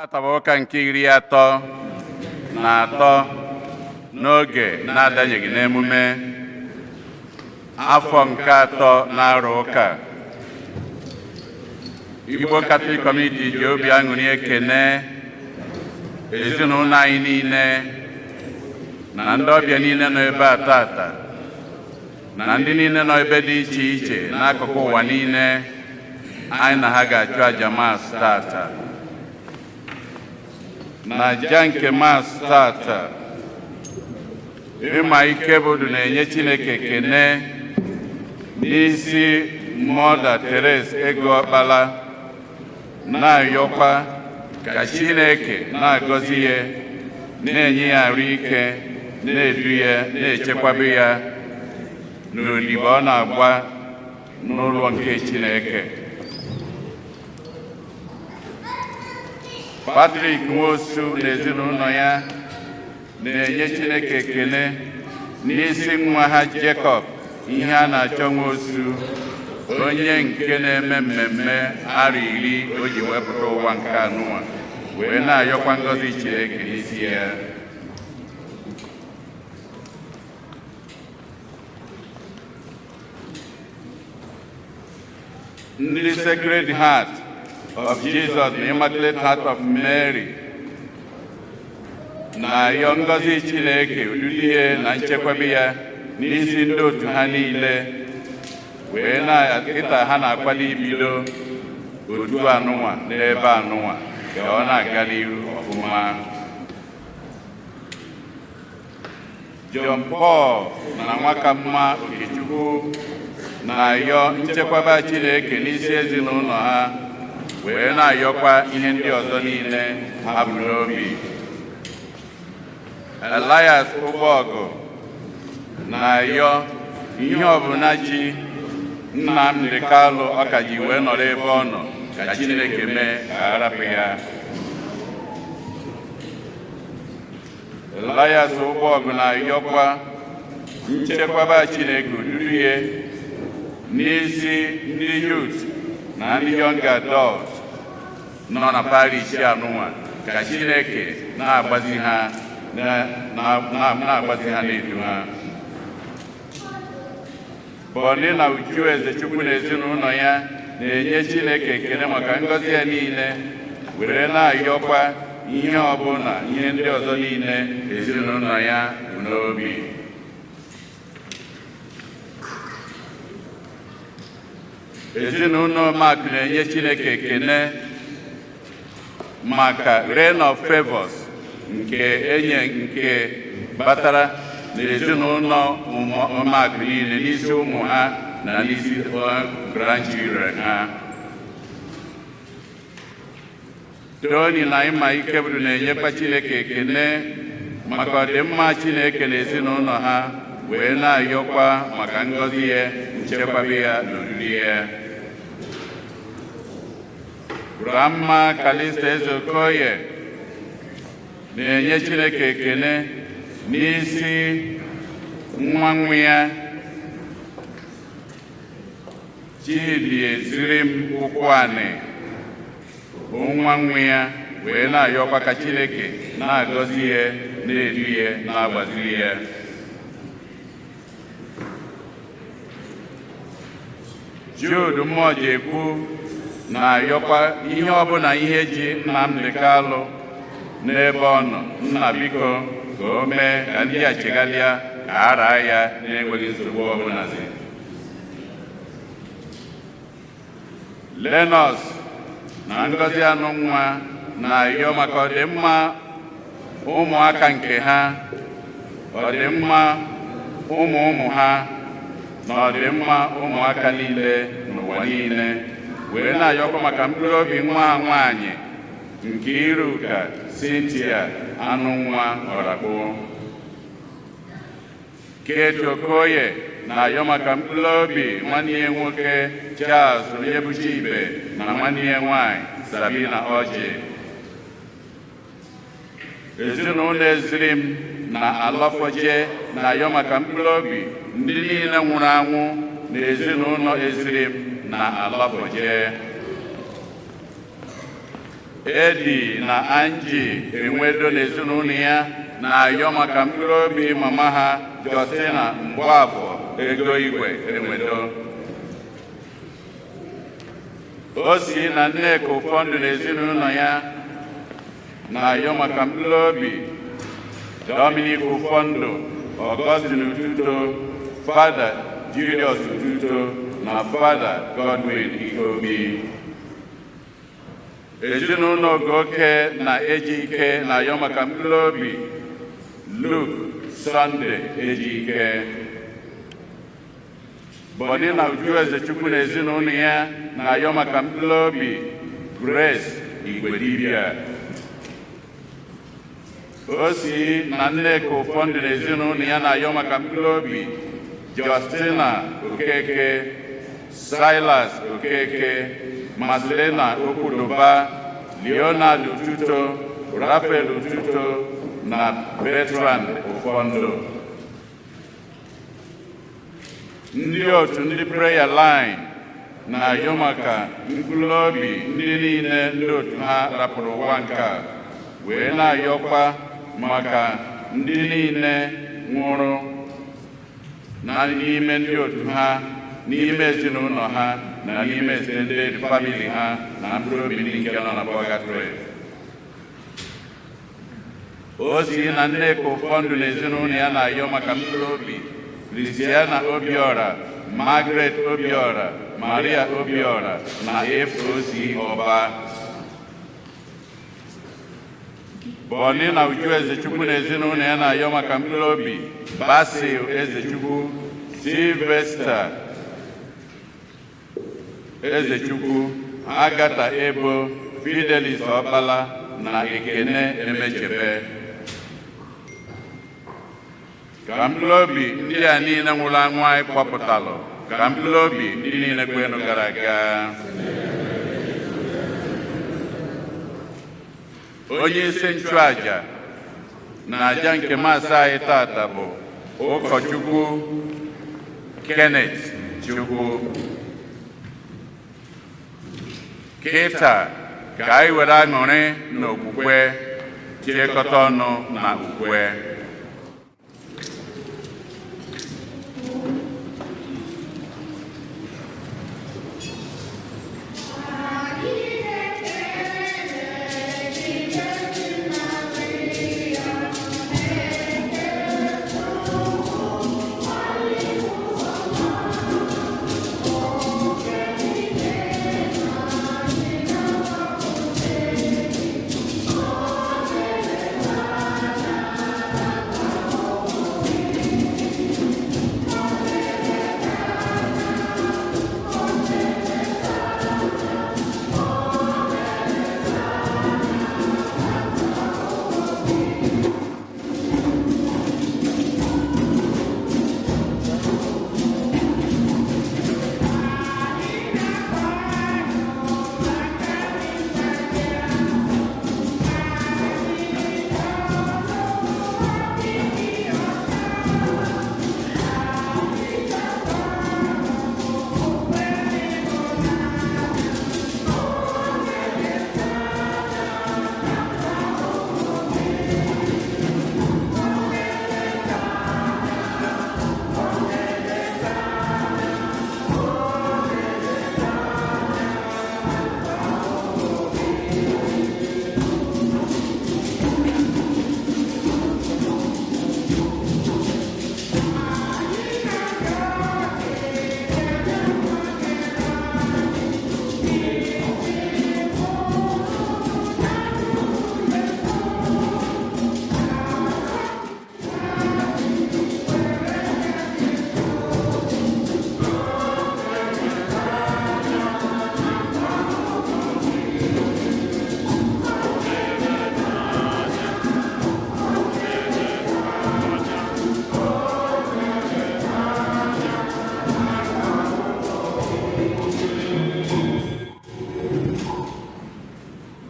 Tata bụ ụka nke 33 n'oge na-adanyeghị n'emume, afọ nke atọ na-arụ ụka. Igbo Catholic Community ji obi aṅụrị ekene ezinụlọ anyị niile na ndị ọbịa niile nọ ebe a tata na ndị niile nọ ebe dị iche iche n'akụkụ ụwa niile anyị na ha ga-achụ aja Mass tata. Na aja nke Mass tata, Ịma Ikebudu na-enye Chineke ekene n'isi Mother Therese Ego Ọkpala, na-ayọkwa ka Chineke na-agọzi ya, na-enye ya arụ ike, na-edu ya, na-echekwaba ya n'odibo ọ na-agba n'ụlọ nke Chineke. Patrick Nwosu na ezinụlọ ya na-enye Chineke ekele n'isi nwa ha Jacob ihe a na-achọ Nwosu, onye nke na-eme mmemme arọ 10 o ji wepụta ụwa nke anụnwa, wee na-ayọkwa ngọzi Chineke n'isi ya. Ndị Sacred Heart of Jesus na Immaculate Heart of Mary na-ayọ ngọzi Chineke, odudu ya na nchekwaba ya n'isi ndị otu ha niile, wee na kịta ha na-akwado ibido otu anụnwa n'ebe anụnwa ka ọ na-aga n'ihu ọfụma. John Paul na Nwakamma Okechukwu na-ayọ nchekwaba Chineke n'isi ezinụlọ ha, wee na-ayọkwa ihe ndị ọzọ niile ha bụ n'obi. Elias Ụgbọgụ na-ayọ ihe ọbụla ji Nnamdi Kalụ ọ ka ji wee nọrọ ebe ọ nọ, ka Chineke mee ka a rapụ ya. Elias Ụgbọgụ na-ayọkwa nchekwaba Chineke, odudu ya n'isi ndị youth na ndị young adult nọ na parish anụnwa, ka Chineke na-agbazi ha, na-agbazi ha, na-edu ha. Bọni na Uju Ezechukwu na ezinụlọ ya na-enye Chineke ekele maka ngọzi ya niile, were na-ayọkwa ihe ọbụla ihe ndị ọzọ niile ezinụlọ ya bụ n'obi. Ezinụlọ Mark na-enye Chineke ekele maka rain of favors nke enye nke batara n'ezinụlọ Mark niile, n'isi ụmụ ha na n'isi grandchildren ha. Tony na Ịma Ikebudu na-enyekwa Chineke ekele maka ọdịmma Chineke na ezinụlọ ha, wee na-ayọkwa maka ngọzi ya, nchekwaba ya na oriri ya. Grandma Kalista Ezeokoye na-enye Chineke ekele n'isi nwa nwa ya Chidi Ezirim Ụkwụanị, bụ nwa nwa ya, wee na-ayọkwa ka Chineke na-agọzi ya, na-edu ya, na-agbaziri ya. Jude Mmụọjekwu na-ayọkwa ihe ọbụla ihe ji Nnamdi Kalụ n'ebe ọ nọ, nna biko ka o mee ka ndị a cheghalịa, ka a raa ya na-enweghị nsogbu ọbụla. Zi Lenọs na Ngọzi Anụnwa na-ayọ maka ọdịmma ụmụaka nke ha, ọdịmma ụmụ ụmụ ha na ọdịmma ụmụaka niile n'ụwa niile, wee na-ayọkwa maka mkpụrụ obi nwa ha nwaanyị Nkiruka Cynthia Anụnwa Ọrakpo. Kate Okoye na-ayọ maka mkpụrụ obi nwanne ya nwoke Charles Onyebuchi Ibe na nwanne ya nwaanyị Sabina Ọjị. Ezinụlọ Ezirim na Alọfọje na-ayọ maka mkpụrụ obi ndị niile nwụrụ anwụ na ezinụlọ Ezirim na Alọfọje. Edi na Angie Enwedo na ezinụlọ ya na-ayọ maka mkpụrụ obi mama ha, Justina Mgbafọ Ego Igwe Enwedo. O si na Nneka Ụfọdụ na ezinụlọ ya na-ayọ maka mkpụrụ obi Dominic Ụfọndụ, Augustine Ututo, Fada Julius Ututo na Fada Godwin Ikobi. Ezinụlọ Ogoke na Ejike na-ayọ maka mkpụrụ obi Luke Sunday Ejike. Bọdị na Uju Ezechukwu na ezinụlọ ya na-ayọ maka mkpụrụ obi Grace Igwedibia. O si na Nneka Ụfọdụ na ezinụlọ ya na-ayọ maka mkpụrụ obi Justina Okeke, Silas Okeke, Marcelina Okwudoba, Leonard Ututo, Raphael Ututo na Bertrand Ụfọdụ. Ndị otu ndị prayer line na-ayọ maka mkpụrụ obi ndị niile ndị otu ha rapụrụ ụwa nke a, wee na-ayọkwa maka ndị niile nwụrụ na n'ime ndị otu ha, n'ime ezinụlọ ha na n'ime extended family ha, na mkpụrụ obi ndị nke nọ na purgatory. O si na Nneka Ụfọdụ na ezinụlọ ya na-ayọ maka mkpụrụ obi Christiana Obiora, Margaret Obiora, Maria Obiora na FOC Ọba. Bọni na Uju Ezechukwu na ezinụlọ ya na-ayọ maka mkpụrụ obi Basil Ezechukwu, Sylvester Ezechukwu, Agatha Ebo, Fidelis Ọkpala na Ekene Emechebe. Ka mkpụrụ obi ndị a niile nwụrụ anwụ anyị kpọpụtalụ, ka mkpụrụ obi ndị niile kwenụ gara aga. Onye isi nchụaja na aja nke Mass anyị tata bụ Ụkọchukwu Kenneth Chukwu. Kịta ka anyị were aṅụrị na okwukwe tiekọta ọnụ na ukwe.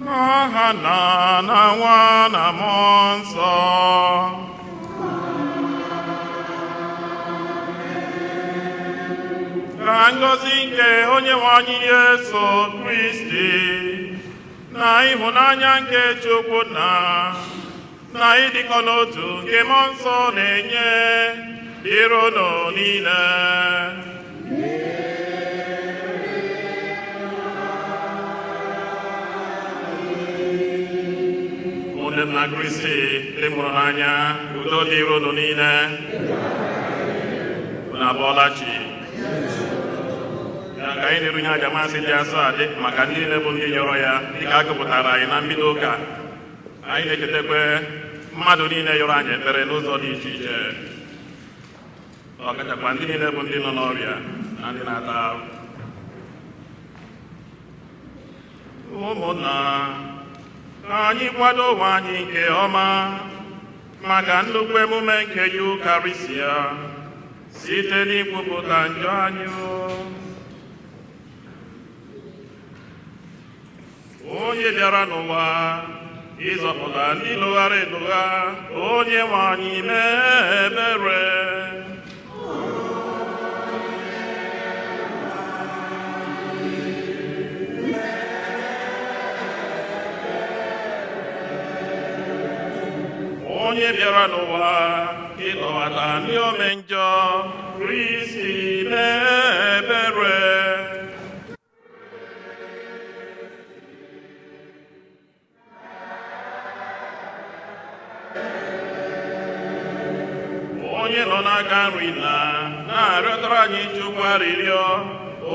N'aha Nna na Nwa na Mmụọ Nsọ. Ka ngọzi nke Onyenwe anyị Yesu Kristi Na ịhụnanya nke Chukwu na na ịdịkọ n'otu nke Mmụọ Nsọ na-enye dịrị unu niile. Ụmụnne m na Kristi ndị m hụrụ n'anya, udo dịrị unu niile. Unu abọọla chi. Ya ka anyị na-eru ihe aja Mass dị asọ a dị maka ndị niile bụ ndị yọrọ ya, dịka a gụpụtara anyị na mbido ụka. Anyị na-echetakwa mmadụ niile yọrọ anyị ekpere n'ụzọ dị iche iche, ọkachakwa ndị niile bụ ndị nọ n'ọrịa na ndị na-ata ahụ. Ụmụnna, ka anyị kwado onwe anyị nke ọma maka nnukwu emume nke Yukarịsịa site n'ikwupụta njọ anyị. Onye bịara n'ụwa ịzọpụta ndị lụghara elugha, onye nwe anyị mee ebere. Onye bịara n'ụwa ịdọbata ndị ome njọ, Kristi mee ebere. Onye nọ n'aka nri na na-arịọtara anyị Chukwu arịrịọ,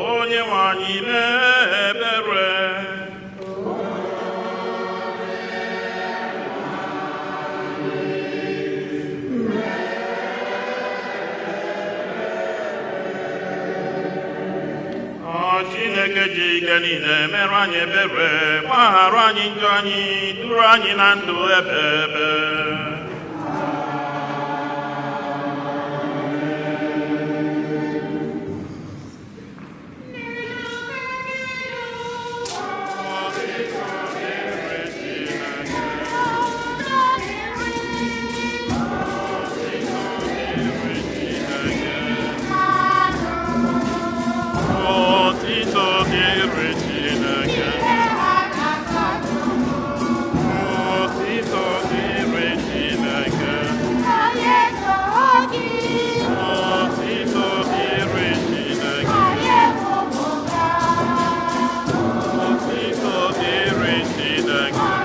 onye nwe anyị mee ebere. Chineke ji ike niile mere anyị ebere, gbaghara anyị njọ anyị, duru anyị na ndụ ebe ebe. Otito dịrị Chineke. Otito dịrị Chineke. Otito dịrị Chineke. Otito dịrị Chineke.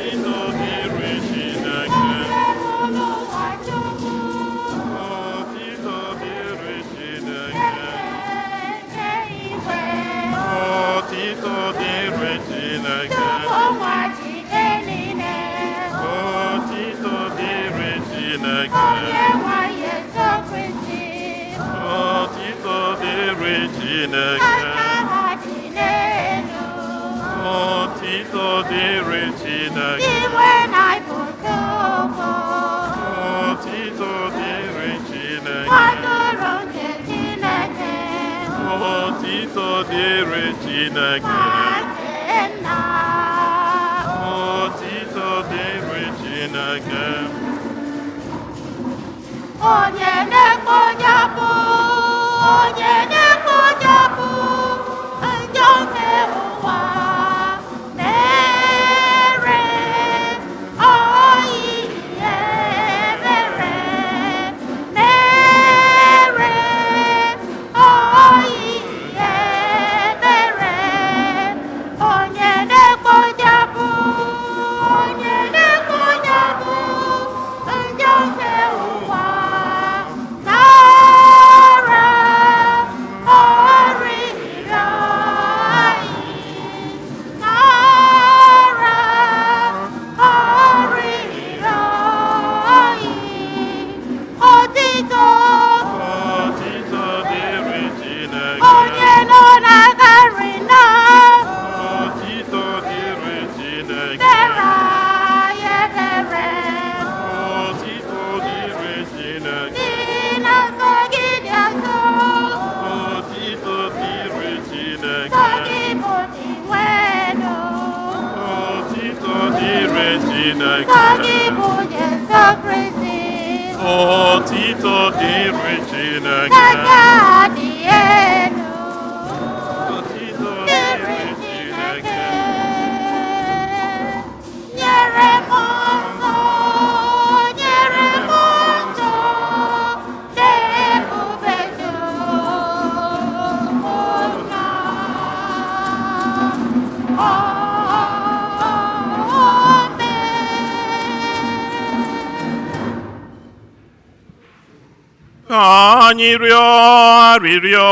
Otito dịrị Chineke. Otito dịrị Chineke. Otito dịrị Chineke. Otito dịrị Chineke. Otito dịrị Chineke. Otito dịrị Chineke. Otito dịrị Chineke. Otito dịrị Chineke. Otito dịrị Chineke. Otito dịrị Chineke. Onye na-ekpochapụ, onye na-ekpochapụ njọ nke ụwa, mere anyị ebere, mere anyị ebere. Onye na-ekpochapụ, onye na-ekpochapụ njọ nke ụwa. Chineke. Sọ gị bụ Jesu Kristi. Otito dịrị Chineke. Kacha dị elu. Otito Dịrị dịrị Chineke. Chineke. Nyere m nsọ, nyere m nsọ, n'ebube Chukwu nna. Amen. Ka anyị rịọ arịrịọ.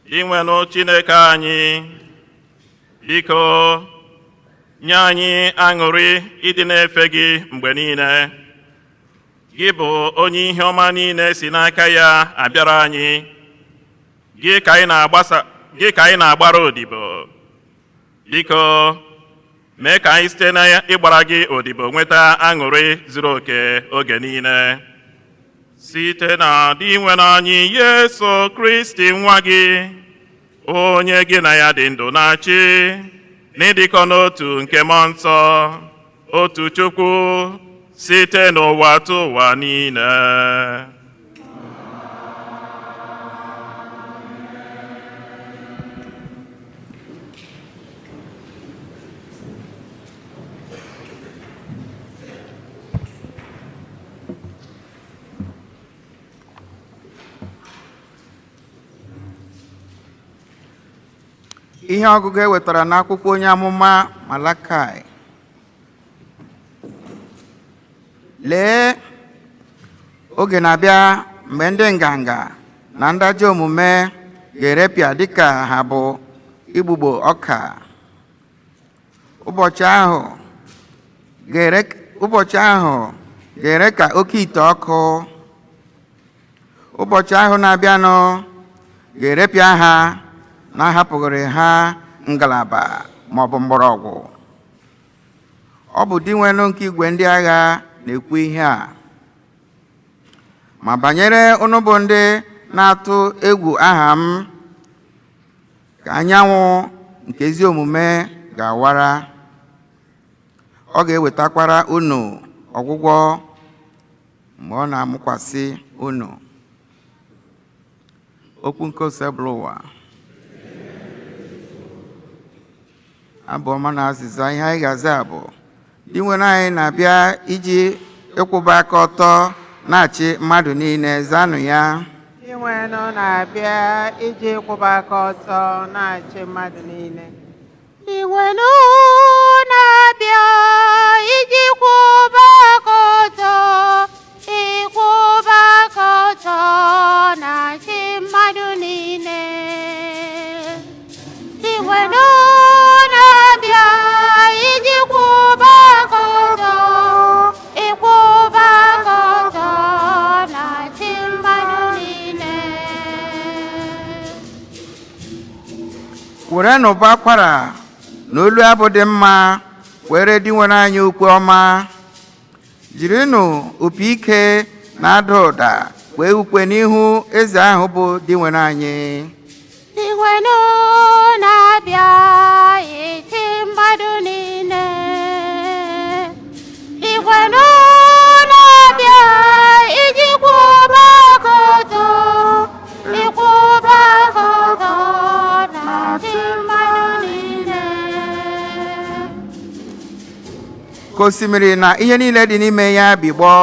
Dinwenụ Chineke anyị, biko nye anyị aṅụrị ịdị na-efe gị mgbe niile. Gị bụ onye ihe ọma niile si n'aka ya abịara anyị. Gị ka anyị na-agbasa, gị ka anyị na-agbara odibo. Biko mee ka anyị site na ịgbara gị odibo nweta aṅụrị zuru oke oge niile. Site na Dinwenụ anyị Yesu Kristi nwa gị, onye gị na ya dị ndụ na-achị, n'ịdịkọ n'otu nke Mmụọ Nsọ, otu Chukwu, site n'ụwa tụ ụwa niile. Ihe ọgụgụ e wetara n'akwụkwọ onye amụma Malakai. Lee, oge na-abịa mgbe ndị nganga na ndị ajọ omume ga-erepịa dịka ha bụ igbugbo ọka. Ụbọchị ahụ ga-ere ụbọchị ahụ ga-ere ka oke ite ọkụ. Ụbọchị ahụ na-abịanụ ga-erepịa ha na-ahapụghịrị ha ngalaba maọbụ mgbọrọgwụ. Ọ bụ Dinwenụ nke igwe ndị agha na-ekwu ihe a. Ma banyere unu bụ ndị na-atụ egwu aha m, ka anyanwụ nke ezi omume ga-awara. Ọ ga-ewetakwara unu ọgwụgwọ mgbe ọ na-amụkwasị unu. Okwu nke Osebụlụwa. Abụ ọma na azịza ihe anyị ga-aza bụ: Dinwenụ anyị na-abịa iji ịkwụba aka ọtọ na-achị mmadụ niile. Zanụ ya. Dinwenụ na-abịa iji kwụba aka ọtọ na-achị mmadụ niile. Dinwenụ na-abịa iji kwụba aka ọtọ, ịkwụba aka ọtọ na-achị mmadụ niile. Dinwenụ na-abịa iji kwụba aka ọtọ, ịkwụba aka ọtọ na-achị mmadụ niile. Werenụ ụbọ akwara na olu abụ dị mma were Dinwenụ anyị ukwe ọma. Jirinụ opi ike na-ada ụda kwee ukwe n'ihu eze ahụ bụ Dinwenụ anyị. Dinwenụ na-abịa ịchị mmadụ niile. Dinwenụ na-abịa iji kwụba aka ọtọ, ịkwụba aka ọtọ na-achị mmadụ niile. Ka osimiri na ihe niile dị n'ime ya bigbọ,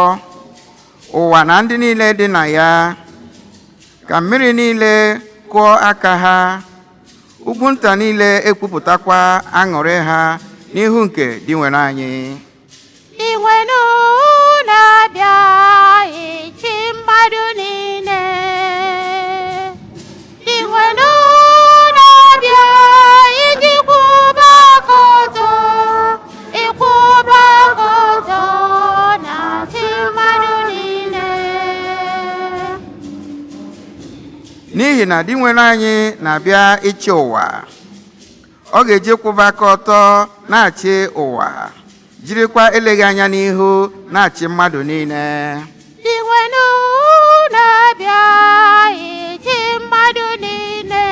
ụwa na ndị niile dị na ya. Ka mmiri niile kụọ aka ha, ugwu nta niile ekwupụtakwa aṅụrị ha n'ihu nke Dinwenụ anyị. Dinwenụ na-abịa ịchị mmadụ niile. Dinwenụ na-abịa iji kwụba aka ọtọ, ịkwụba aka ọtọ na-achị mmadụ niile. N'ihi na Dinwenụ anyị na-abịa ịchị ụwa. Ọ ga-eji kwụba aka ọtọ na-achị ụwa, jirikwa eleghị anya n'ihu na-achị mmadụ niile. Dinwenụ na-abịa ịchị mmadụ niile.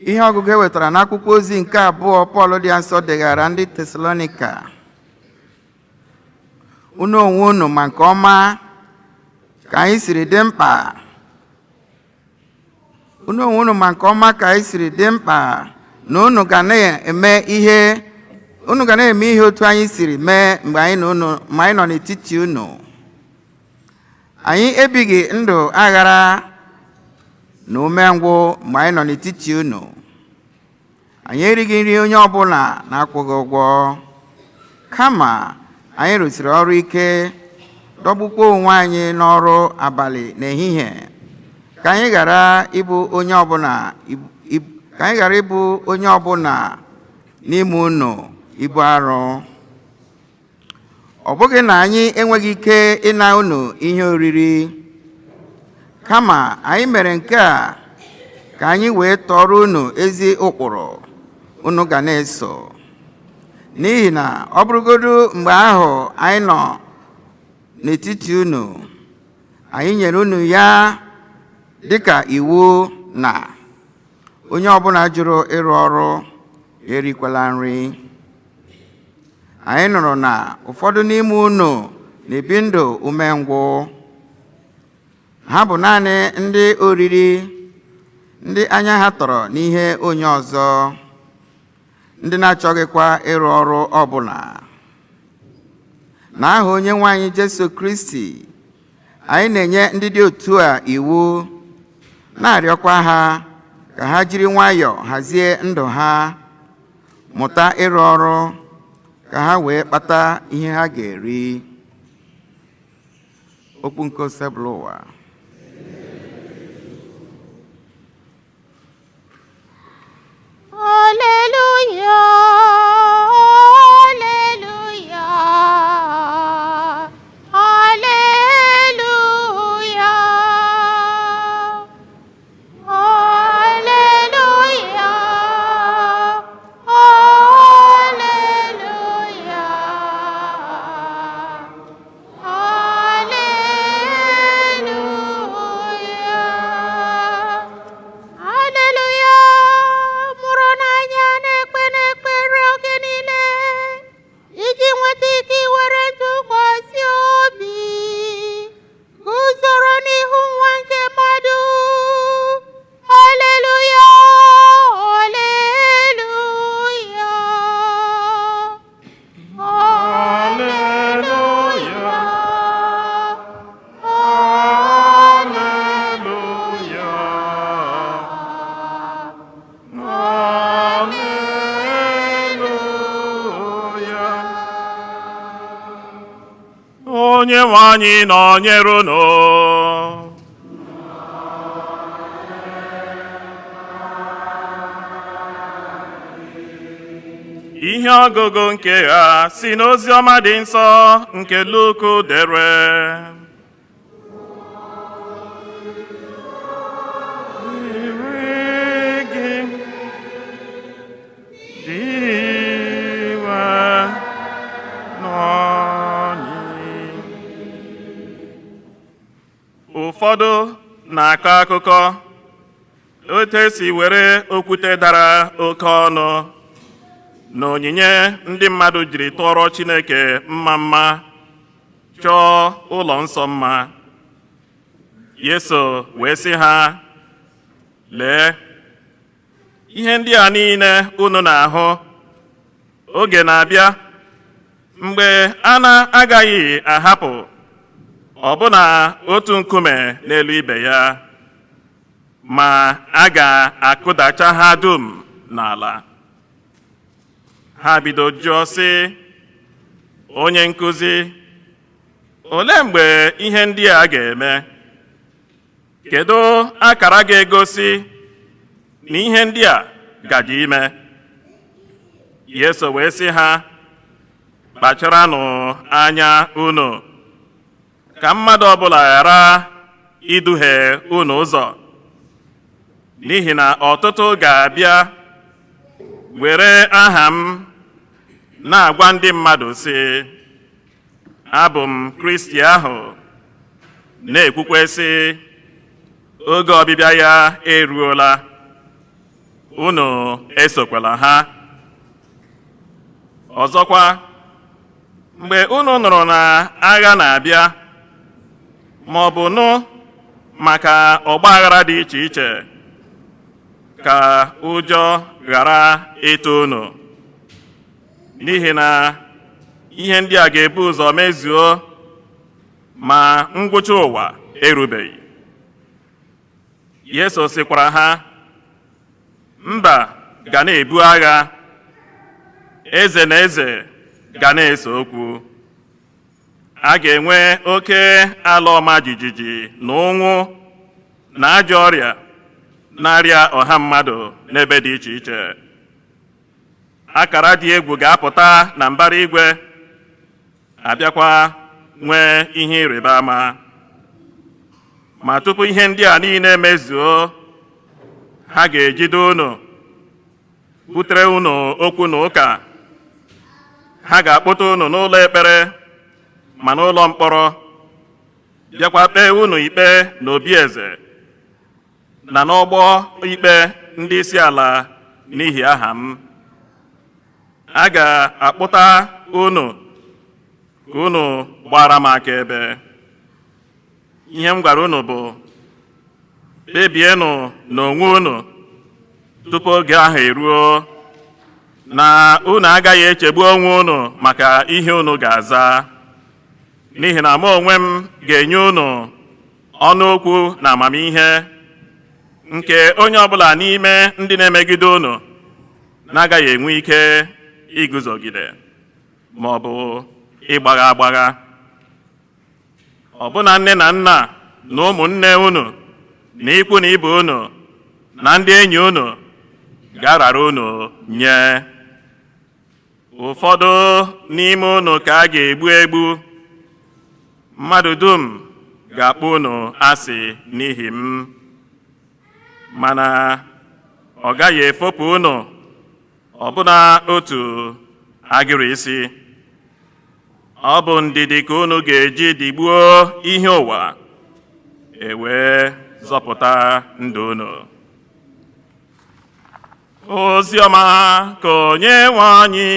Ihe ọgụgụ e wetara n'akwụkwọ ozi nke abụọ Pọl dị asọ degara ndị Tesalonika. Unu onwe unu ma nke ọma ka anyị siri dị mkpa. Unu onwe unu ma nke ọma ka anyị siri dị mkpa na unu ga na-eme ihe unu ga na-eme ihe otu anyị siri mee mgbe anyị na unu ma anyị nọ n'etiti unu. Anyị ebighị ndụ aghara na umengwụ mgbe anyị nọ n'etiti unu. Anyị erighị nri onye ọbụla na-akwụghị ụgwọ, kama anyị rụsiri ọrụ ike, dọgbukwa onwe anyị n'ọrụ abalị na ehihie, ka anyị ghara ịbụ onye ọbụla ka anyị ghara ịbụ onye ọbụla n'ime unu ibu arụ. Ọ bụghị na anyị enweghị ike ịna unu ihe oriri, kama anyị mere nke a ka anyị wee tọọrọ unu ezi ụkpụrụ unu ga na-eso. N'ihi na ọ bụrụgodu mgbe ahụ anyị nọ n'etiti unu, anyị nyere unu ya dịka iwu na onye ọbụla jụrụ ịrụ ọrụ erikwala nri. Anyị nụrụ na ụfọdụ n'ime unu na-ebi ndụ umengwụ. Ha bụ naanị ndị oriri, ndị anya ha tọrọ n'ihe onye ọzọ, ndị na-achọghịkwa ịrụ ọrụ ọbụla. N'aha Onye nwe anyị Jesu Kristi, anyị na-enye ndị dị otu a iwu, na-arịọkwa ha ka ha jiri nwayọọ hazie ndụ ha, mụta ịrụ ọrụ, ka ha wee kpata ihe ha ga-eri. Okwu nke Osebụlụwa. Alleluia, Alleluia, Alleluia, Alleluia, Alleluia, Alleluia. Aleluya, mụrụ n'anya na-ekpe n'ekpere oge niile iji nweta ike iwere ntụkwasị obi guzoro n'ihu nwa nke mmadụ. Aleluya, aleluya, aleluya, Onye nwe anyị nọnyere unu. Ihe ọgụgụ nke ha si n'ozi ọma dị nsọ nke Luk dere. Dịrị gị, dịwe n'ọnyị. Ụfọdụ na-akọ akụkọ otu esi were okwute dara oke ọnụ na onyinye ndị mmadụ jiri tụọrọ Chineke mma mma chọọ ụlọ nsọ mma. Yesu wee sị ha, lee, ihe ndị a niile unu na-ahụ, oge na-abịa mgbe a na-agaghị ahapụ ọbụna otu nkume n'elu ibe ya, ma a ga-akụdacha ha dum n'ala. Ha bido jụọ sị, onye nkụzi, olee mgbe ihe ndị a ga-eme? Kedu akara ga-egosi na ihe ndị a gaje ime? Yesu wee sị ha, kpacharanụ anya unu, ka mmadụ ọbụla ghara iduhie unu ụzọ, n'ihi na ọtụtụ ga-abịa were aha m na-agwa ndị mmadụ sị, abụ m Kristi ahụ, na-ekwukwe sị, oge ọbịbịa ya eruola. Unu esokwala ha. Ọzọkwa, mgbe unu nụrụ na agha na-abịa, ma ọ bụ nụ maka ọgba aghara dị iche iche, ka ụjọ ghara ịtụ unu, n'ihi na ihe ndị a ga-ebu ụzọ mezuo, ma ngwụcha ụwa erubeghị. Yesu sịkwara ha, mba ga na-ebu agha, eze na eze ga na-ese okwu. A ga-enwe oke ala ọma jijiji na ụnwụ na ajọ ọrịa na-arịa ọha mmadụ n'ebe dị iche iche. Akara dị egwu ga-apụta na mbara igwe, abịakwa nwee ihe ịrịba ama. Ma tupu ihe ndị a niile mezuo, ha ga-ejide unu, butere unu okwu na ụka. Ha ga-akpụta unu n'ụlọ ekpere ma n'ụlọ mkpọrọ, bịakwa kpee unu ikpe n'obi eze na n'ọgbọ ikpe ndị isi ala n'ihi aha m. A ga-akpụta unu ka unu gbara m aka ebe. Ihe m gwara unu bụ, kpebienụ n'onwe unu tupu oge ahụ eruo, na unu agaghị echegbu onwe unu maka ihe unu ga-aza, n'ihi na mụ onwe m ga-enye unu ọnụ okwu na amamihe nke onye ọbụla n'ime ndị na-emegide unu na-agaghị enwe ike iguzogide ma ọ bụ ịgbagha agbagha. Ọbụna nne na nna na ụmụnne unu na ikwu na ibe unu na ndị enyi unu ga-arara unu nye. Ụfọdụ n'ime unu ka a ga-egbu egbu. Mmadụ dum ga-akpọ unu asị n'ihi m, mana ọ gaghị efopụ unu ọbụna otu agịrị isi. Ọ bụ ndidi ka unu ga-eji digbuo ihe ụwa, e wee zọpụta ndụ unu. Ozi ọma ka onye nwe anyị.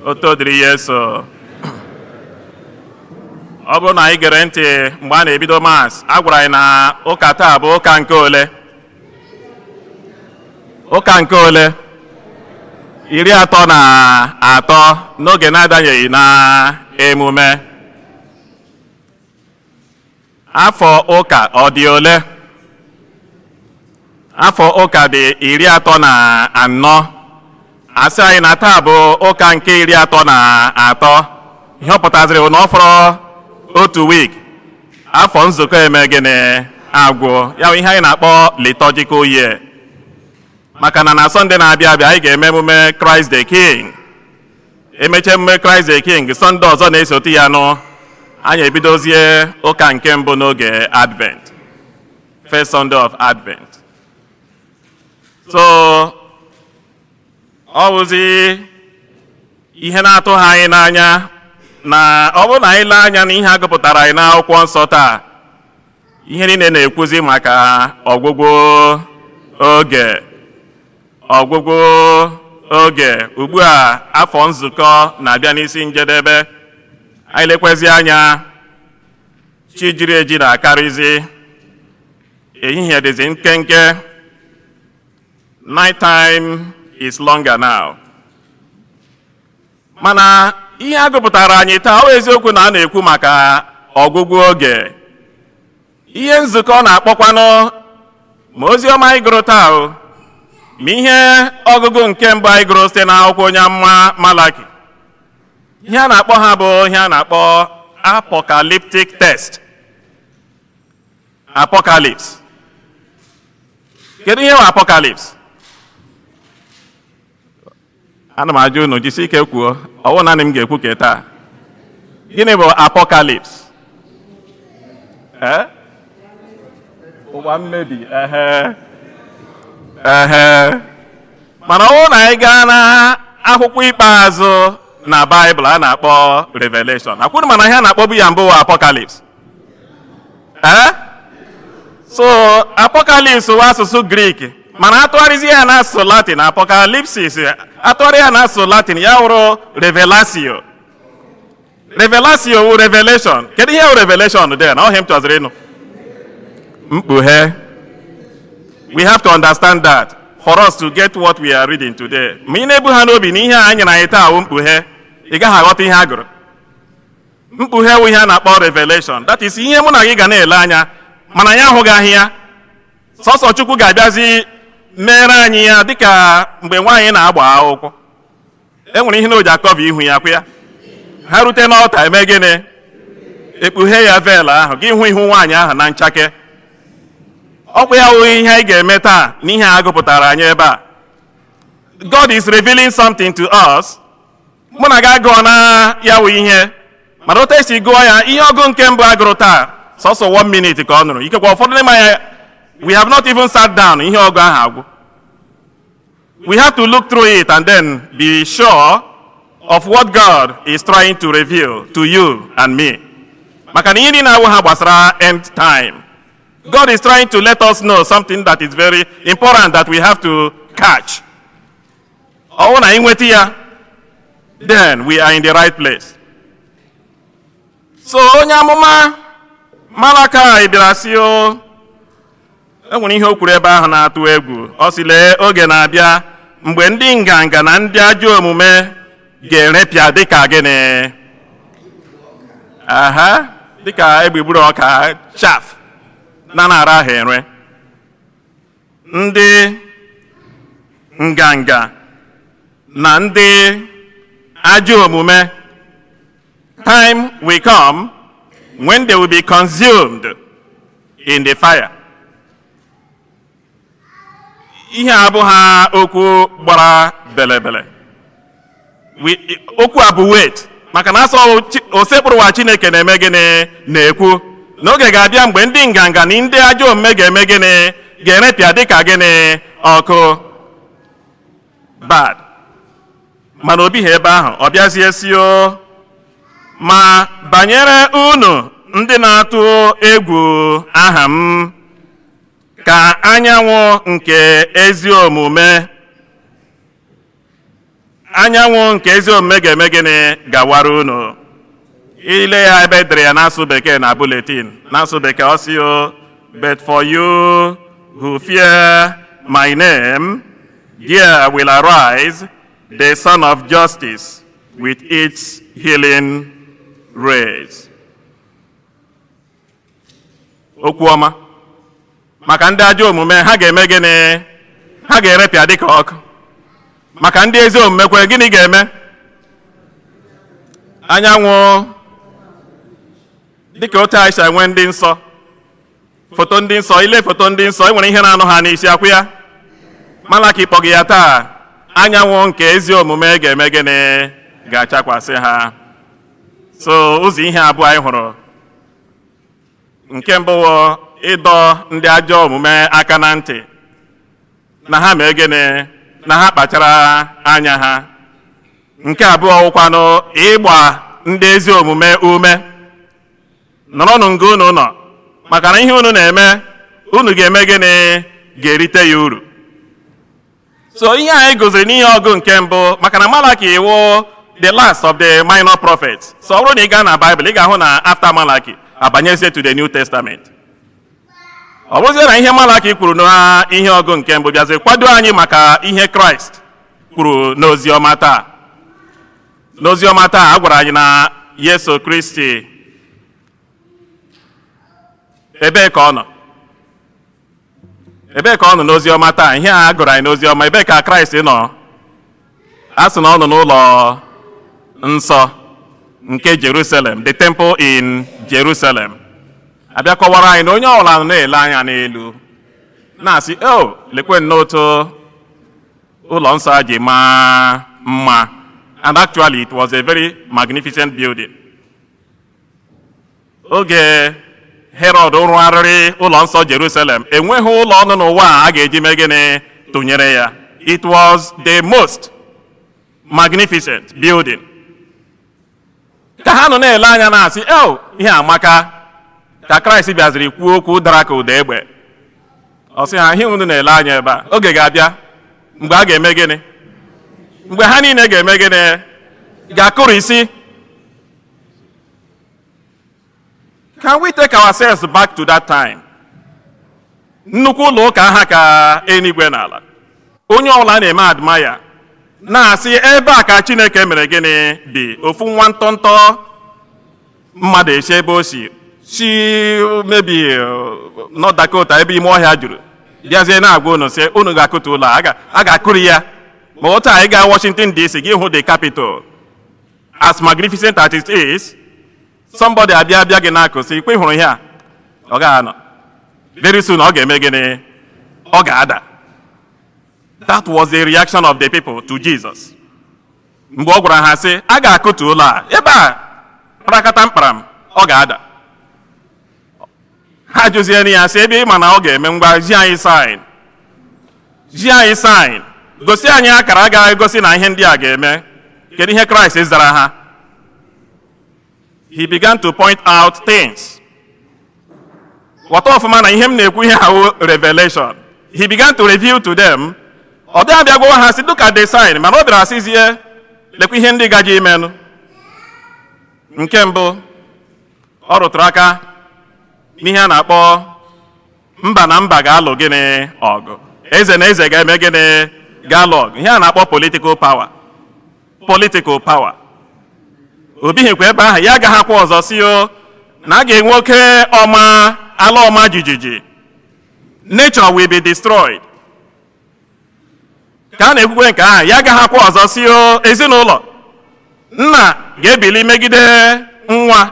Oto dịrị Yesu. Ọ bụrụ na anyị gere ntị mgbe a na-ebido Mass, a gwara anyị na ụka taa bụ ụka nke ole? Ụka nke ole? 33 n'oge na-adanyeghị na emume. Afọ ụka ọ dị ole? Afọ ụka dị 34. Asị anyị na taa bụ ụka nke 33. Ihe ọ pụtaziri bụ na ọ fọrọ otu week, afọ nzukọ eme gịnị? Agwụ. Ya bụ ihe anyị na-akpọ liturgical year, maka na na Sọnde na-abịa abịa, anyị ga-eme emume Christ the King. Emechaa emume Christ the King, Sọnde ọzọ na-esote ya nụ, anyị ebidozie ụka nke mbụ n'oge Advent, first Sunday of Advent. So ọ bụzi ihe na-atụghị anyị n'anya na ọ bụrụ na anyị lee anya na ihe a gụpụtara anyị n'akwụkwọ nsọ taa, ihe niile na-ekwuzi maka ọgwụgwụ oge, ọgwụgwụ oge. Ugbu a afọ nzukọ na-abịa n'isi njedebe, anyị lekwezi anya, chi jiri eji na-akarịzi, ehihie dịzi nkenke. Night time is longer now. Mana ihe a gụpụtara anyị taa, ọ bụ eziokwu na a na-ekwu maka ọgwụgwụ oge. Ihe nzukọ na-akpọkwanụ, ma ozi ọma anyị gụrụ taa o, ma ihe ọgụgụ nke mbụ anyị gụrụ site n'akwụkwọ onye amụma Malaki, ihe a na-akpọ ha bụ ihe a na-akpọ apocalyptic text. Apocalypse. Kedu ihe bụ apocalypse? Ana m ajụ unu, jisi ike kwuo. Ọ bụrụ naanị m ga-ekwu ka taa, gịnị bụ apocalypse? Ee, Ụwa mmebi, ehe ehe. Mana ọ bụrụ na anyị gaa na akwụkwọ ikpeazụ na Baịbụl a na-akpọ Revelation, akwụrụ, mana ihe a na-akpọbu ya mbụ Apocalypse. Ee, so apocalypse wụ asụsụ Grik, mana atụgharịzi ya n'asụsụ Latin, apocalypsis, atụgharị ya n'asụsụ Latin, ya wụrụ revelatio. Revelatio wụ revelation. Kedu ihe wụ revelation dị na ọhịa m chọziri ịnụ? Mkpughe. We have to understand that for us to get what we are reading today. Ma ị na-ebu ha n'obi na ihe a nyere anyị taa wụ mkpughe, ị gaghị aghọta ihe a gụrụ. Mkpughe wụ ihe a na-akpọ revelation. That is ihe mụ na gị ga na-ele anya mana anyị ahụghị ahịa. Sọsọ Chukwu ga-abịazi mere anyị ya, dịka mgbe nwaanyị na-agba akwụkwọ, e nwere ihe na o ji akọva ihu ya, kwa ya ha rute n'ọta, eme gịnị? Ekpughe ya veil ahụ, gị hụ ihu nwaanyị ahụ na nchake. Ọkwa ya wụ ihe anyị ga-eme taa n'ihe a gụpụtara anyị ebe a. God is revealing something to us. Mụ na gị agụọ na ya wụ ihe, mana otu esi gụọ ya, ihe ọgụ nke mbụ agụrụ taa, sọsọ one minute ka ọ nụrụ. Ikekwe ụfọdụ n'ime ya, we have not even sat down, ihe ọgụ ahụ agwụ. We have to look through it and then be sure of what God is trying to reveal to you and me, maka na ihe niile awụ ha gbasara end time. God is trying to let us know something that is very important that we have to catch. Ọ bụrụ na anyị nweta ya, then we are in the right place. So onye amụma Malakai bịara sị o e nwere ihe o kwuru ebe ahụ na-atụ egwu. Ọ sị, "Lee, oge na-abịa mgbe ndị nganga na ndị ajọ omume ga-erepịa dịka gịnị? Aha, dịka egbugburu ọka, chaff na na-ara ahụ ere." Ndị nganga na ndị ajọ omume, time will come when they will be consumed in the fire. Ihe a abụghị okwu gbara belebele. Okwu a bụ wait, maka na asọ Osekpụrụwa Chineke na-eme gịnị? Na-ekwu n'oge ga-abịa mgbe ndị nganga na ndị ajọ omume ga-eme gịnị? Ga-erepịa dịka gịnị? Ọkụ. Bad. Mana obi ha ebe ahụ, ọ bịazie si o, "Ma banyere unu ndị na-atụ egwu aha m, ka anyanwụ nke ezi omume, anyanwụ nke ezi omume ga-eme gịnị? Gawara unu." Ile ya ebe edere ya n'asụ Bekee na bulletin, n'asụ Bekee ọ sị o, "But for you who fear my name, there will arise the Sun of Justice with its healing rays." Okwu ọma maka ndị ajọ omume: ha ga-eme gịnị? Ha ga-erepịa dịka ọkụ. Maka ndị ezi omume kwe, gịnị ga-eme? Anyanwụ, dịka otu anyị si enwe ndị nsọ, foto ndị nsọ. Ile foto ndị nsọ, e nwere ihe na-anụ ha n'isi akwụ ya. Malaki kpọgị ya taa, anyanwụ nke ezi omume ga-eme gịnị? Ga-achakwasị ha. So ụzọ ihe abụọ anyị hụrụ: nke mbụ wụ ịdọ ndị ajọ omume aka na ntị na ha mee gịnị? Na ha kpachara anya ha. Nke abụọ wụkwanụ ịgba ndị ezi omume ume: nọrọnụ nga unu nọ, maka na ihe unu na-eme, unu ga-eme gịnị? Ga-erite ya uru. So ihe anyị gụziri n'ihe ọgụ nke mbụ, maka na Malaki wụ the last of the minor prophets. So ọ bụrụ na ị gaa na Bible, ị ga-ahụ na after Malaki, abanyezie to the New Testament. Ọ bụzie na ihe Malaki kwuru na ihe ọgụ nke mbụ bịazi kwado anyị maka ihe Kraịst kwuru n'ozi ọma taa. N'ozi ọma taa, a gwara anyị na Yesu Kristi, ebee ka ọ nọ? Ebee ka ọ nọ n'ozi ọma taa? Ihe a gụrụ anyị n'ozi ọma, ebee ka Kraịst nọ? A sị na ọ nọ n'ụlọ nsọ nke Jerusalem, the temple in Jerusalem. Abịa kọwara anyị na onye ọbụla nọ na-ele anya n'elu na-asị, "O lekwe nnọọ otu ụlọ nsọ a ji maa mma." And actually it was a very magnificent building. Oge Herọd rụgharịrị ụlọ nsọ Jerusalem, enweghị ụlọ ọnụ n'ụwa a ga-eji mee gịnị tụnyere ya. It was the most magnificent building. Ka ha nọ na-ele anya na-asị, "El, ihe amaka," ka Kraịst bịaziri kwuo okwu dara ka ụda egbe. Ọ sị ha, "Ihe unu na-ele anya ebe a, oge ga-abịa mgbe a ga-eme gịnị? Mgbe ha niile ga-eme gịnị? Ga-akụrụ isi." Can we take ourselves back to that time? Nnukwu ụlọ ụka ha ka eluigwe na ala. Onye ọbụla na-eme admire, na-asị ebe a ka Chineke mere gịnị bi. Ofu nwa ntọntọ mmadụ esi ebe o si si maybe North Dakota, ebe ime ọhịa juru, bịazie na-agwa unu sị unu ga-akụtu ụlọ a, a ga-akụri ya. Ma otu a ị gaa Washington DC, gị hụ the Capitol, as magnificent as it is, somebody abịa abịa gị n'akụ sị ikwe hụrụ ihe a, ọ ga-anọ very soon, ọ ga-eme gịnị? Ọ ga-ada. That was the reaction of the people to Jesus mgbe ọ gwara ha sị a ga-akụtu ụlọ a, ebe a kparakata mkparam, ọ ga-ada. Ha jụziere ya sị, "Ebe ị ma na ọ ga-eme, ngwa, zi anyị sign, zi anyị sign, gosi anyị akara ga-egosi na ihe ndị a ga-eme." Kedu ihe Kraịst zara ha? He began to point out things. Ghọta ọfụma na ihe m na-ekwu ihe ahụ, revelation. He began to reveal to them. Ọ dị abịa gwawa ha sị, "Look at the sign," mana ọ bịara sịzie, "Lekwa ihe ndị gaje imenụ." Nke mbụ, ọ rụtụrụ aka n'ihe a na-akpọ mba na mba ga-alụ gịnị? Ọgụ. Eze na eze ga-eme gịnị? Ga-alụ ọgụ. Ihe a na-akpọ political power, political power. O bighịkwa ebe ahụ, ya agaghị akwa ọzọ si o na a ga-enwe oke ọma ala ọma jijiji, nature will be destroyed. Ka a na-ekwukwe nke ahụ, ya agaghị akwa ọzọ si o ezinụlọ nna ga-ebili megide nwa,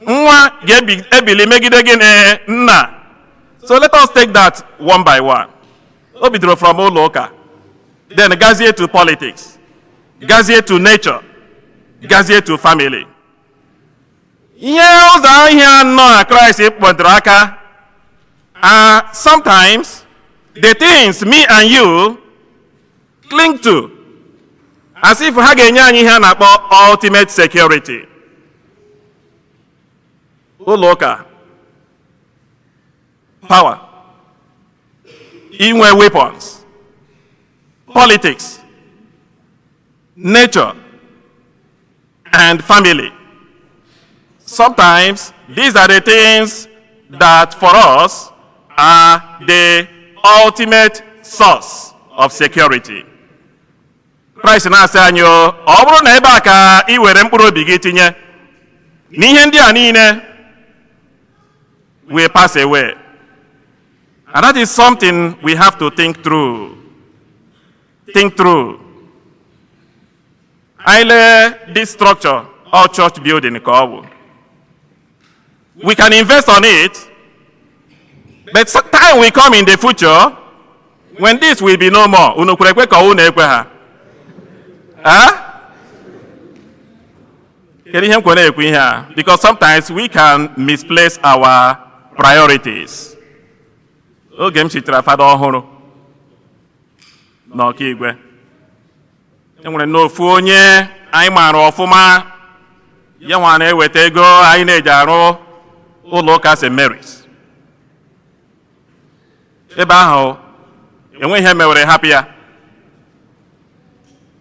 nwa ga-ebili megide gịnị? Nna. So let us take that one by one. O bidoro from ụlọ ụka, then gazie to politics, gazie to nature, gazie to family. Ihe ụzọ ihe anọ a Kraịst kpọdoro aka are sometimes the things me and you cling to as if ha ga-enye anyị ihe a na-akpọ ultimate security. Ụlọ ụka, power, inwe weapons, politics, nature and family. Sometimes these are the things that for us are the ultimate source of security. Kraịst na-asị anyị o, ọ bụrụ na ebe a ka ị were mkpụrụ obi gị tinye n'ihe ndị a niile will pass away. And that is something we have to think through. Think through. Anyị lee this structure, all church building ka ọ bụ. We can invest on it, but time will come in the future when this will be no more. Unu kwere ekwe ka unu ekwe ha? Huh? Kedu ihe m kwere ekwu ihe a? Because sometimes we can misplace our priorities. Oge m chitere fada ọhụrụ n'Ọkaigwe, e nwere n'ofu onye anyị maara ọfụma, ya nwa na-eweta ego anyị na-eji arụ ụlọ ụka St. Mary's. Ebe ahụ enweghị ihe mewere hapụ ya,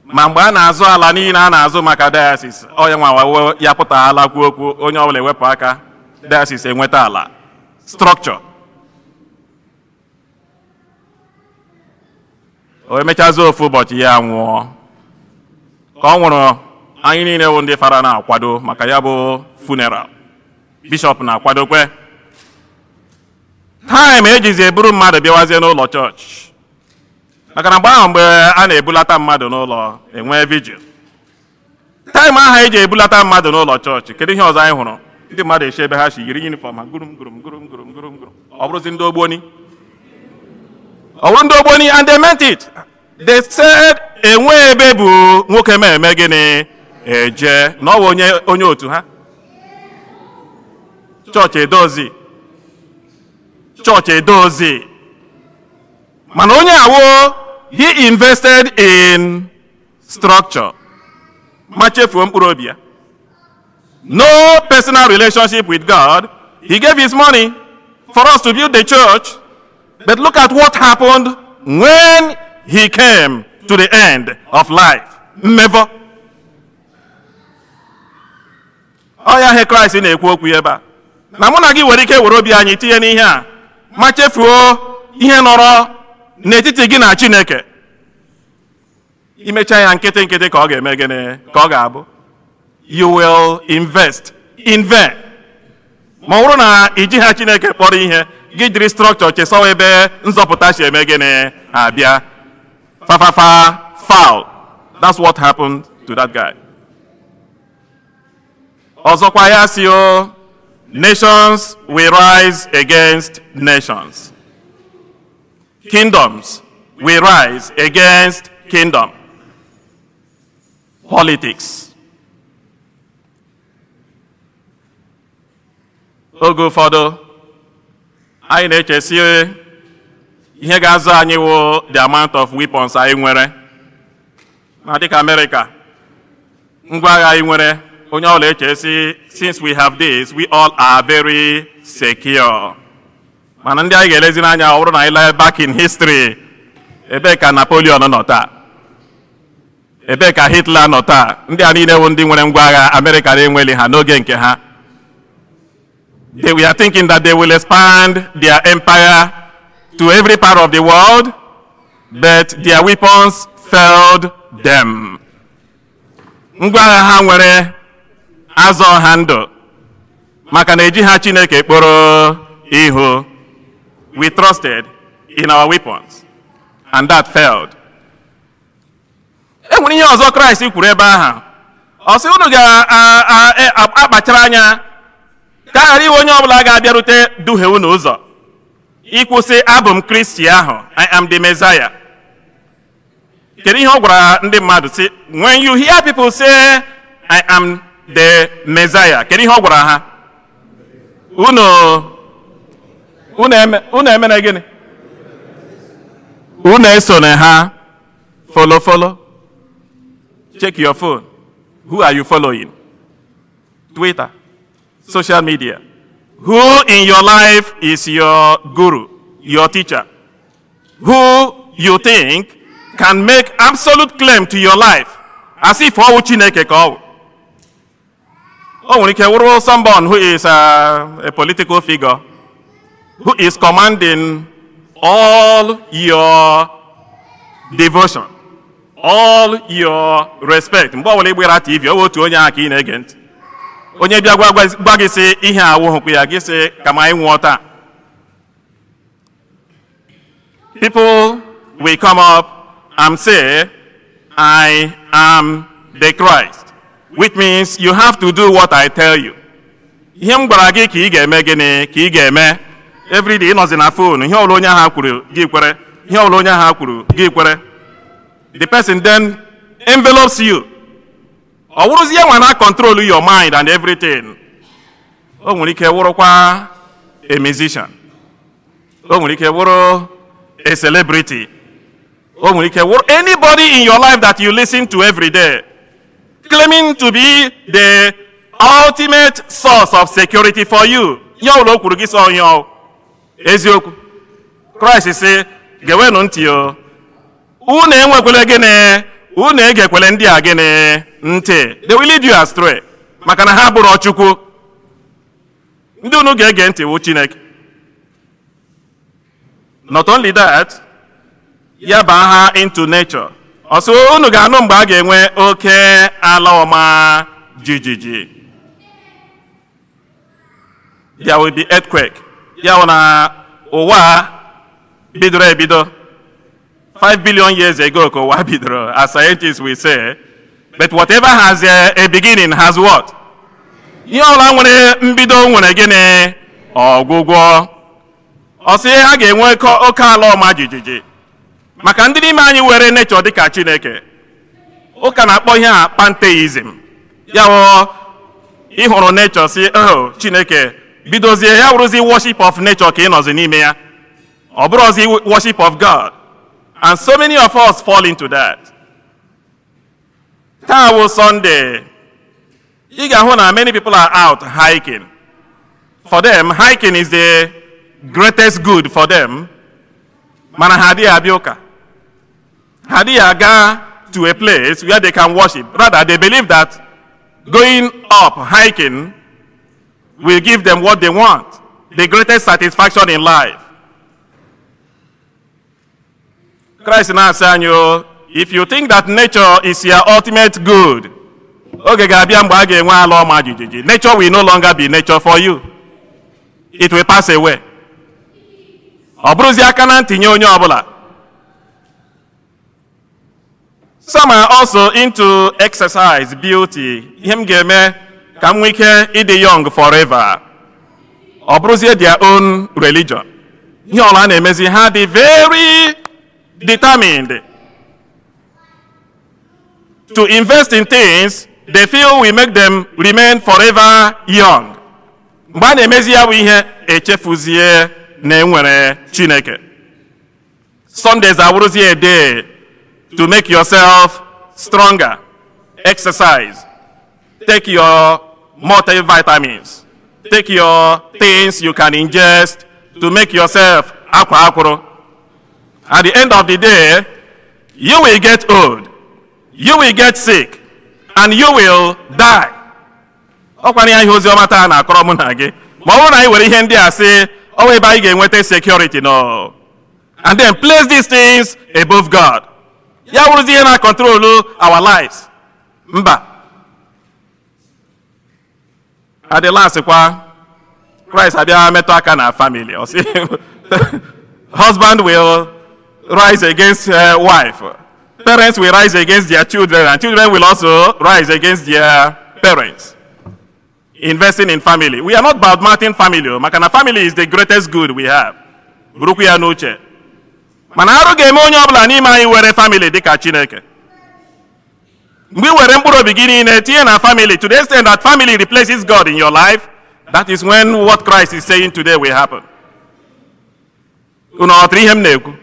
ma mgbe a na-azụ ala niile a na-azụ maka diocese, ọ ya nwa ya pụtaghala kwuo okwu, onye ọbụla ewepụ aka, diocese enweta ala structure. O emechazi, ofu ụbọchị ya nwụọ. Ka ọ nwụrụ, anyị niile wụ ndị fara na-akwado maka ya bụ funeral, bishọp na-akwadokwe. Time ejizi eburu mmadụ bịawazie n'ụlọ chọọchị, maka na mgbe ahụ, mgbe a na-ebulata mmadụ n'ụlọ, enwee vigil. Time ahụ eji ebulata mmadụ n'ụlọ chọọchị, kedu ihe ọzọ anyị hụrụ? Ndị mmadụ esi ebe ha si yiri uniform ha, gurum gurum gurum gurum gurum gurum. Ọ bụrụzi ndị ogboni, ọ bụrụ ndị ogboni. And they meant it. They said enwe ebe bụ nwoke ma eme gịnị eje na ọ bụ onye otu ha. Chọọchị edozi, chọọchị edozi, mana onye awo, he invested in structure ma chefuo mkpụrụ obi ya. No personal relationship with God. He gave his money for us to build the church, but look at what happened when he came to the end of life. Mmevọ ọ ya. Ihe Kraịst na-ekwu okwu ebe a na mụ na gị nwere ike were obi anyị tinye n'ihe a ma chefuo ihe nọrọ n'etiti gị na Chineke. Imecha ya nkịtị nkịtị ka ọ ga-eme gịnị? Ka ọ ga-abụ you will invest in vain, ma ọ bụrụ na iji ha Chineke kpọrọ ihe. Gị jiri structure chesawa ebe nzọpụta si eme gịnị? Abịa fafafa foul. That's what happened to that guy. Ọzọkwa, ya si o, nations will rise against nations, kingdoms will rise against kingdom. Politics. Oge ụfọdụ anyị na-echesi ihe ga-azụ anyị wụ the amount of weapons anyị nwere, na dịka Amerịka, ngwa agha anyị nwere, onye ọbụla echesi, since we have this, we all are very secure. Mana ndị anyị ga-elezi n'anya, ọ bụrụ na anyị lee back in history, ebee ka Napoleon nọ taa? Ebee ka Hitler nọ taa? Ndị a niile bụ ndị nwere ngwa agha Amerịka na-enweli ha n'oge nke ha. They were thinking that they will expand their empire to every part of the world, but their weapons failed them. Ngwa agha ha nwere azọ ha ndụ maka na eji ha Chineke kpọrọ ihu. We trusted in our weapons and that failed. E nwere ihe ọzọ Kraịst kwuru ebe ahụ. Ọ sị unu ga-akpachara anya ka a ghara iwe onye ọbụla ga-abịarute duhie unu ụzọ ịkwụsị, "Abụ m Kristi ahụ, I am the Messiah." Kedu ihe ọ gwara ndị mmadụ sị when you hear people say, "I am the Messiah"? Kedu ihe ọ gwara ha? Unu emere gịnị? Unu esone ha. Follow, follow. Check your phone. Who are you following? Twitter, social media. Who in your life is your guru, your teacher, who you think can make absolute claim to your life as if ọ wụ Chineke ka ọ wụ? O nwere ike wụrụ someone who is a political figure who is commanding all your devotion, all your respect. Mgbe ọbụla ịgbara TV, ọ bụ otu onye ahụ ka ị na-ege ntị. Onye bịa gwa gị sị ihe awụhụkwu ya, gị sị ka ma anyị nwụọ taa. People will come up and say, "I am the Christ," which means you have to do what I tell you. Ihe m gwara gị ka ị ga-eme gịnị? Ka ị ga-eme. Everyday ị nọzi na phone, ihe ọbụla onye ahụ kwuru gị kwere, ihe ọbụla onye ahụ kwuru gị kwere. The person then envelopes you. Ọ wụrụzie nwa na control your mind and everything. O nwere ike wụrụkwa a musician. O nwere ike wụrụ a celebrity. O nwere ike wụrụ anybody in your life that you listen to every day, claiming to be the ultimate source of security for you. Ihe ọbụla o kwuru gị sọ onye ọ eziokwu. Kraịst sị, gewenụ ntị o, unu enwekwele gịnị? Unu egekwele ndị a gịnị? Ntị. They will lead you astray, maka na ha bụrụ Chukwu. Ndị unu ga-ege ntị wụ Chineke. Not only that, ya baa ha into nature. Ọsọ unu ga-anụ mgbe a ga-enwe oke ala ọma jijiji. There will be earthquake. Ya bụ na ụwa bidoro ebido 5 billion years ago ka ụwa bidoro, as scientists will say. But whatever has a beginning has what? Ihe ọbụla nwere mbido nwere gịnị? Ọgwụgwọ. Ọ sị a ga-enwe oke ala ọma jijiji maka ndị n'ime anyị were nature dịka Chineke. Ụka na-akpọ ihe a pantheism. Ya bụ ịhụrụ nature si, "Oh Chineke, Bidozie ya wụrụzi worship of nature ka ị nọzi n'ime ya. Ọ bụrụzi worship of God. And so many of us fall into that. Taa wụ Sunday. Ị ga-ahụ na many people are out hiking. For them, hiking is the greatest good for them. Mana ha adịghị abịa ụka. Ha adịghị aga to a place where they can worship. Rather, they believe that going up hiking will give them what they want, the greatest satisfaction in life. Christ na-asị anyị o, if you think that nature is your ultimate good, oge ga-abịa mgbe a ga-enwe ala ọma jijiji. Nature will no longer be nature for you. It will pass away. Ọ bụrụzi aka na ntị nye onye ọbụla. Some are also into exercise, beauty. Ihe m ga-eme ka m nwee ike ịdị young forever. Ọ bụrụzie their own religion. Ihe ọla a na-emezi, ha dị very determined to invest in things they feel will make them remain forever young. Mgbe a na-emezi ya bụ ihe, echefuzie na enwere Chineke. Sundays awụrụzie a day to make yourself stronger. Exercise. Take your multivitamins. Take your things you can ingest to make yourself akwa akwụrụ. At the end of the day, you will get old. You will get sick. And you will die. Ọkwana ya ihe ozi ọma taa na-akọrọ mụ na gị. Ma ọ bụrụ na anyị were ihe ndị a sị, ọ bụ ebe anyị ga-enweta security, no. And then place these things above God. Ya wụrụzi ihe na-control our lives. Mba. At the last kwa, Christ abịa metụ aka na family. Ọ sị, husband will rise against wife. Parents will rise against their children, and children will also rise against their parents. Investing in family. We are not bad-mouthing family, o, maka na family is the greatest good we have. Burukwu ya n'uche. Mana arụ ga-eme onye ọbụla n'ime anyị were family dịka Chineke. Mgbe ị were mkpụrụ obi gị niile tinye na family, to the extent that family replaces God in your life, that is when what Christ is saying today will happen. Unu ghọtara ihe m na-ekwu?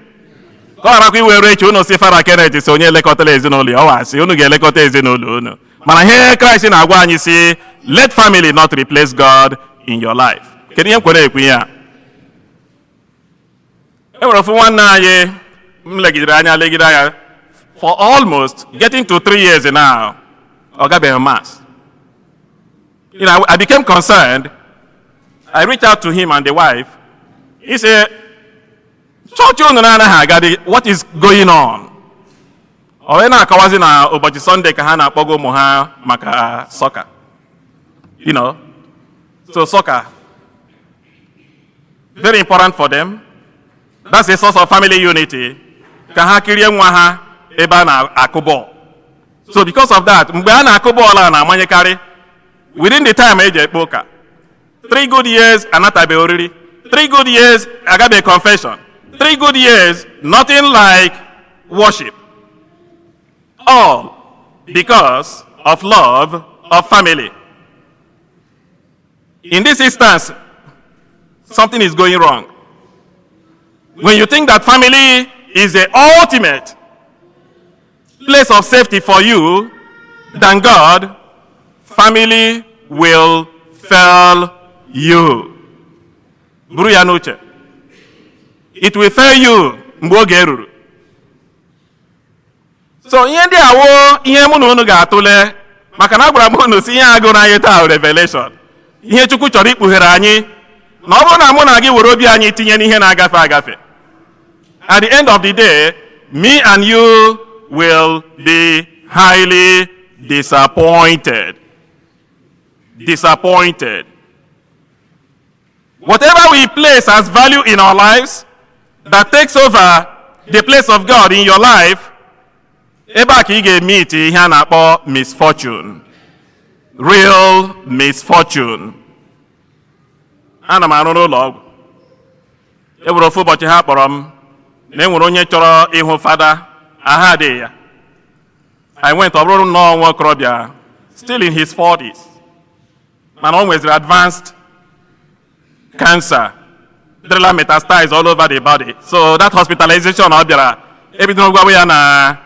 Ka ọ gharakwa iwere echi unu si Fada Kenneth si onye elekọtara ezinụlọ ya, ọ wasị unu ga-elekọta ezinụlọ unu. Mana ihe Kraịst na-agwa anyị si, let family not replace God in your life. Kedu ihe m kwere ekwu ihe a? E nwere ofu nwanne anyị m legidere anya legide anya for almost getting to 3 years now, ọ gabeghị mass. I became concerned. I reached out to him and the wife. He said, "Chọọchị unu na-anaghị agadi, what is going on?" Ọ wee na-akọwazi na ụbọchị Sunday ka ha na-akpọga ụmụ ha maka soccer. So soccer, very important for them. That's a source of family unity. Ka ha kirie nwa ha ebe a na-akụ bọọlụ. So because of that, mgbe a na-akụ bọọlụ a na-amanyekarị within the time eji ekpe ụka. 3 good years anatabeghị oriri. 3 good years agabeghị confession. 3 good years, nothing like worship. All because of love of family. In this instance, something is going wrong. When you think that family is the ultimate place of safety for you than God, family will fail you. Buru ya n'uche. It will fail you mgbe oge ruru. So ihe ndị a wụ ihe mụ na unu ga-atụle, maka na agwara m unu si ihe agụrụ anyị taa revelation. Ihe Chukwu chọrọ ikpughere anyị na ọ bụrụ na mụ na gị were obi anyị tinye n'ihe na-agafe agafe. At the end of the day, me and you will be highly disappointed. Disappointed. Whatever we place as value in our lives that takes over the place of God in your life, ebe a ka ị ga-meet ihe a na-akpọ misfortune. Real misfortune. Ana m arụ n'ụlọ ọgwụ. E nwere ofu ụbọchị ha kpọrọ m na e nwere onye chọrọ ịhụ fada, aha adịghị ya. I went, ọ bụrụ nnọọ nwa okorobịa still in his 40s, mana o nweziri advanced Cancer dịrịla metastasize all over the body. So that hospitalization ọ bịara, ebidoro gwawa ya na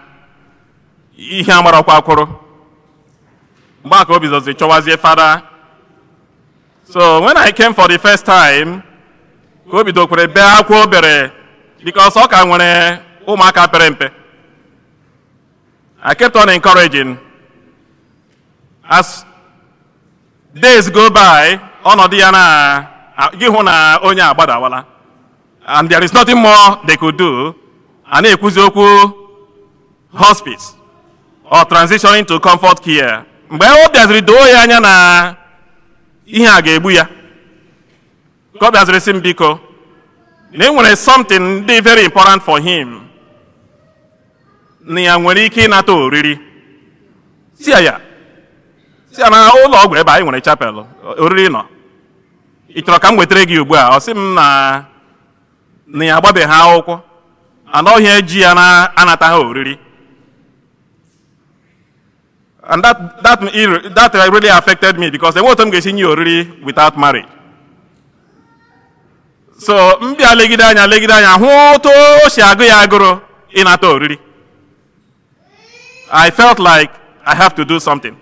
ihe amarakwa akwụrụ. Mgbe a ka o bidozi chọwazie fada. So when I came for the first time, ka o bidokwere bee akwa obere because ọ ka nwere ụmụaka pere mpe. I kept on encouraging. As days go by, ọnọdụ ya na gị hụ na onye agbadawala. And there is nothing more they could do. A na-ekwuzi okwu hospice or transitioning to comfort care. Mgbe ọ bịaziri doo ya anya na ihe a ga-egbu ya, ka ọ bịaziri sị m biko na e nwere something dị very important for him, na ya nwere ike ịnata oriri. Si ya si ya na ụlọ ọgwụ ebe anyị nwere chapel oriri nọ, ị chọrọ ka m wetara gị ugbu a? Ọ sị m na ya agbabeghị akwụkwọ, anọghị eji ya na-anata ha oriri. And that really affected me because enwe otu m ga-esi nye oriri without marriage. So m bịa legide anya hụ otu o si agụ ya agụrụ ịnata oriri. I felt like I have to do something.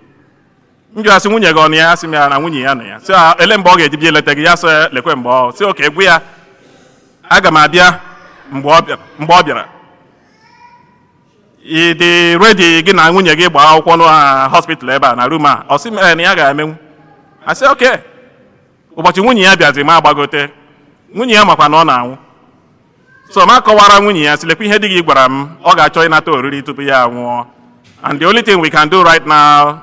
M jụrụ asị, nwunye gị ọ nọ ya? Asị m ya na nwunye ya nọ ya. Sị, ele mgbe ọ ga-eji bịa eleta gị? Ya sị, lekwe mgbe ọ sị oke gwu ya, aga m abịa mgbe ọ bịara. Ị dị ready gị na nwunye gị gbaa akwụkwọ na hospital ebe a na room a? Ọ sị m na ya ga-emenwu. Asị oke ụbọchị nwunye ya bịazi, ma agbagote, nwunye ya makwa na ọ na-anwụ. So ma kọwara nwunye ya sị, lekwa ihe di gị gwara m, ọ ga-achọ ịnata oriri tupu ya anwụọ, and the only thing we can do right now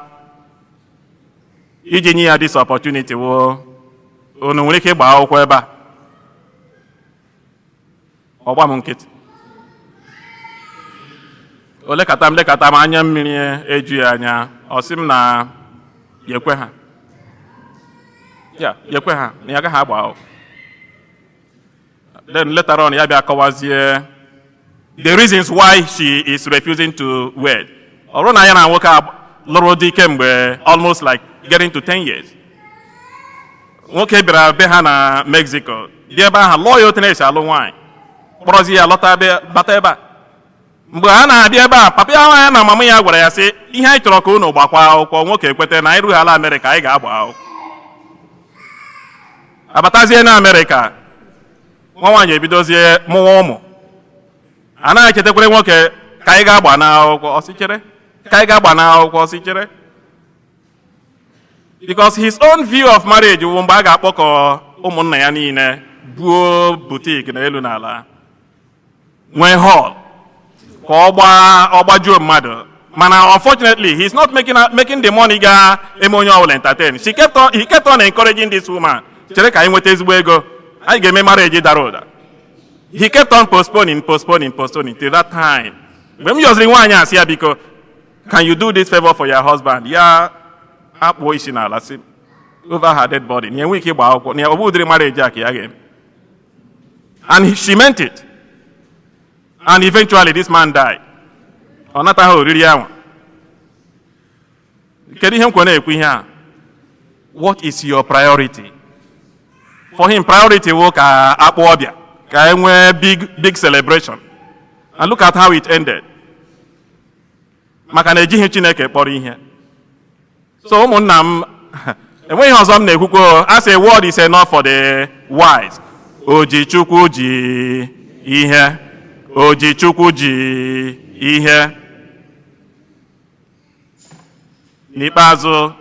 iji nye ya this opportunity wo unu nwere ike ịgba akwụkwọ ebe a. Ọgba m nkịtị, o lekata m, lekata m, anya mmiri eju ya anya. Ọ sị m na ya ekwe ha, ya ekwe ha na ya agaghị agba akwụkwọ. Then later on ya bịa kọwazie the reasons why she is refusing to wed. Ọ bụrụ na ya na nwoke a lụrụ di kemgbe almost like getting to 10 years, nwoke bịara be ha na Mexico, dị ebe ahụ lụọ ya otu na-esi alụ nwaanyị, kpọrọzi ya lọta bata ebe a. Mgbe ha na-abịa ebe a, papa ya ya na mama ya gwara ya sị, ihe anyị chọrọ ka unu gbakwa akwụkwọ. Nwoke ekweta na anyị rughala Amerịka, anyị ga-agba akwụkwọ. Abatazie na Amerịka, nwa nwaanyị ebidozie mụwa ụmụ. Anaghị echetakwere nwoke ka anyị ga-agba n'akwụkwọ. Ọ sị chere, ka anyị ga-agba n'akwụkwọ. Ọ sị chere, because his own view of marriage wụ mgbe a ga-akpọkọ ụmụnna ya niile, buo boutique na elu n'ala, nwee hall ka ọ gbaa, ọ gbajuo mmadụ. Mana unfortunately, he's not making the money ga-eme onye ọbụla entertain. She kept on he kept on encouraging this woman, chere ka anyị nweta ezigbo ego, anyị ga-eme marriage dara ụda. He kept on postponing, postponing, postponing till that time mgbe m yọziri nwaanyị a, sị ya, biko, can you do this favor for your husband? Ya akpụọ isi n'ala, sị over her dead body na enwe ike ịgba akwụkwọ, na ọ bụ ụdịrị marriage a ka ya ga-eme. And she meant it, and eventually this man died. Ọ nataghị oriri ahụ. Kedu ihe m kwere na-ekwu ihe a? What is your priority? For him, priority wụ ka akpọ ọbịa, ka e nwee big big celebration. And look at how it ended, maka na ejighị Chineke kpọrọ ihe. So ụmụnna m, enweghị ọzọ m na-ekwukwo. A sị word is enough for the wise. Oji Chukwu ji ihe, oji Chukwu ji ihe. N'ikpeazụ,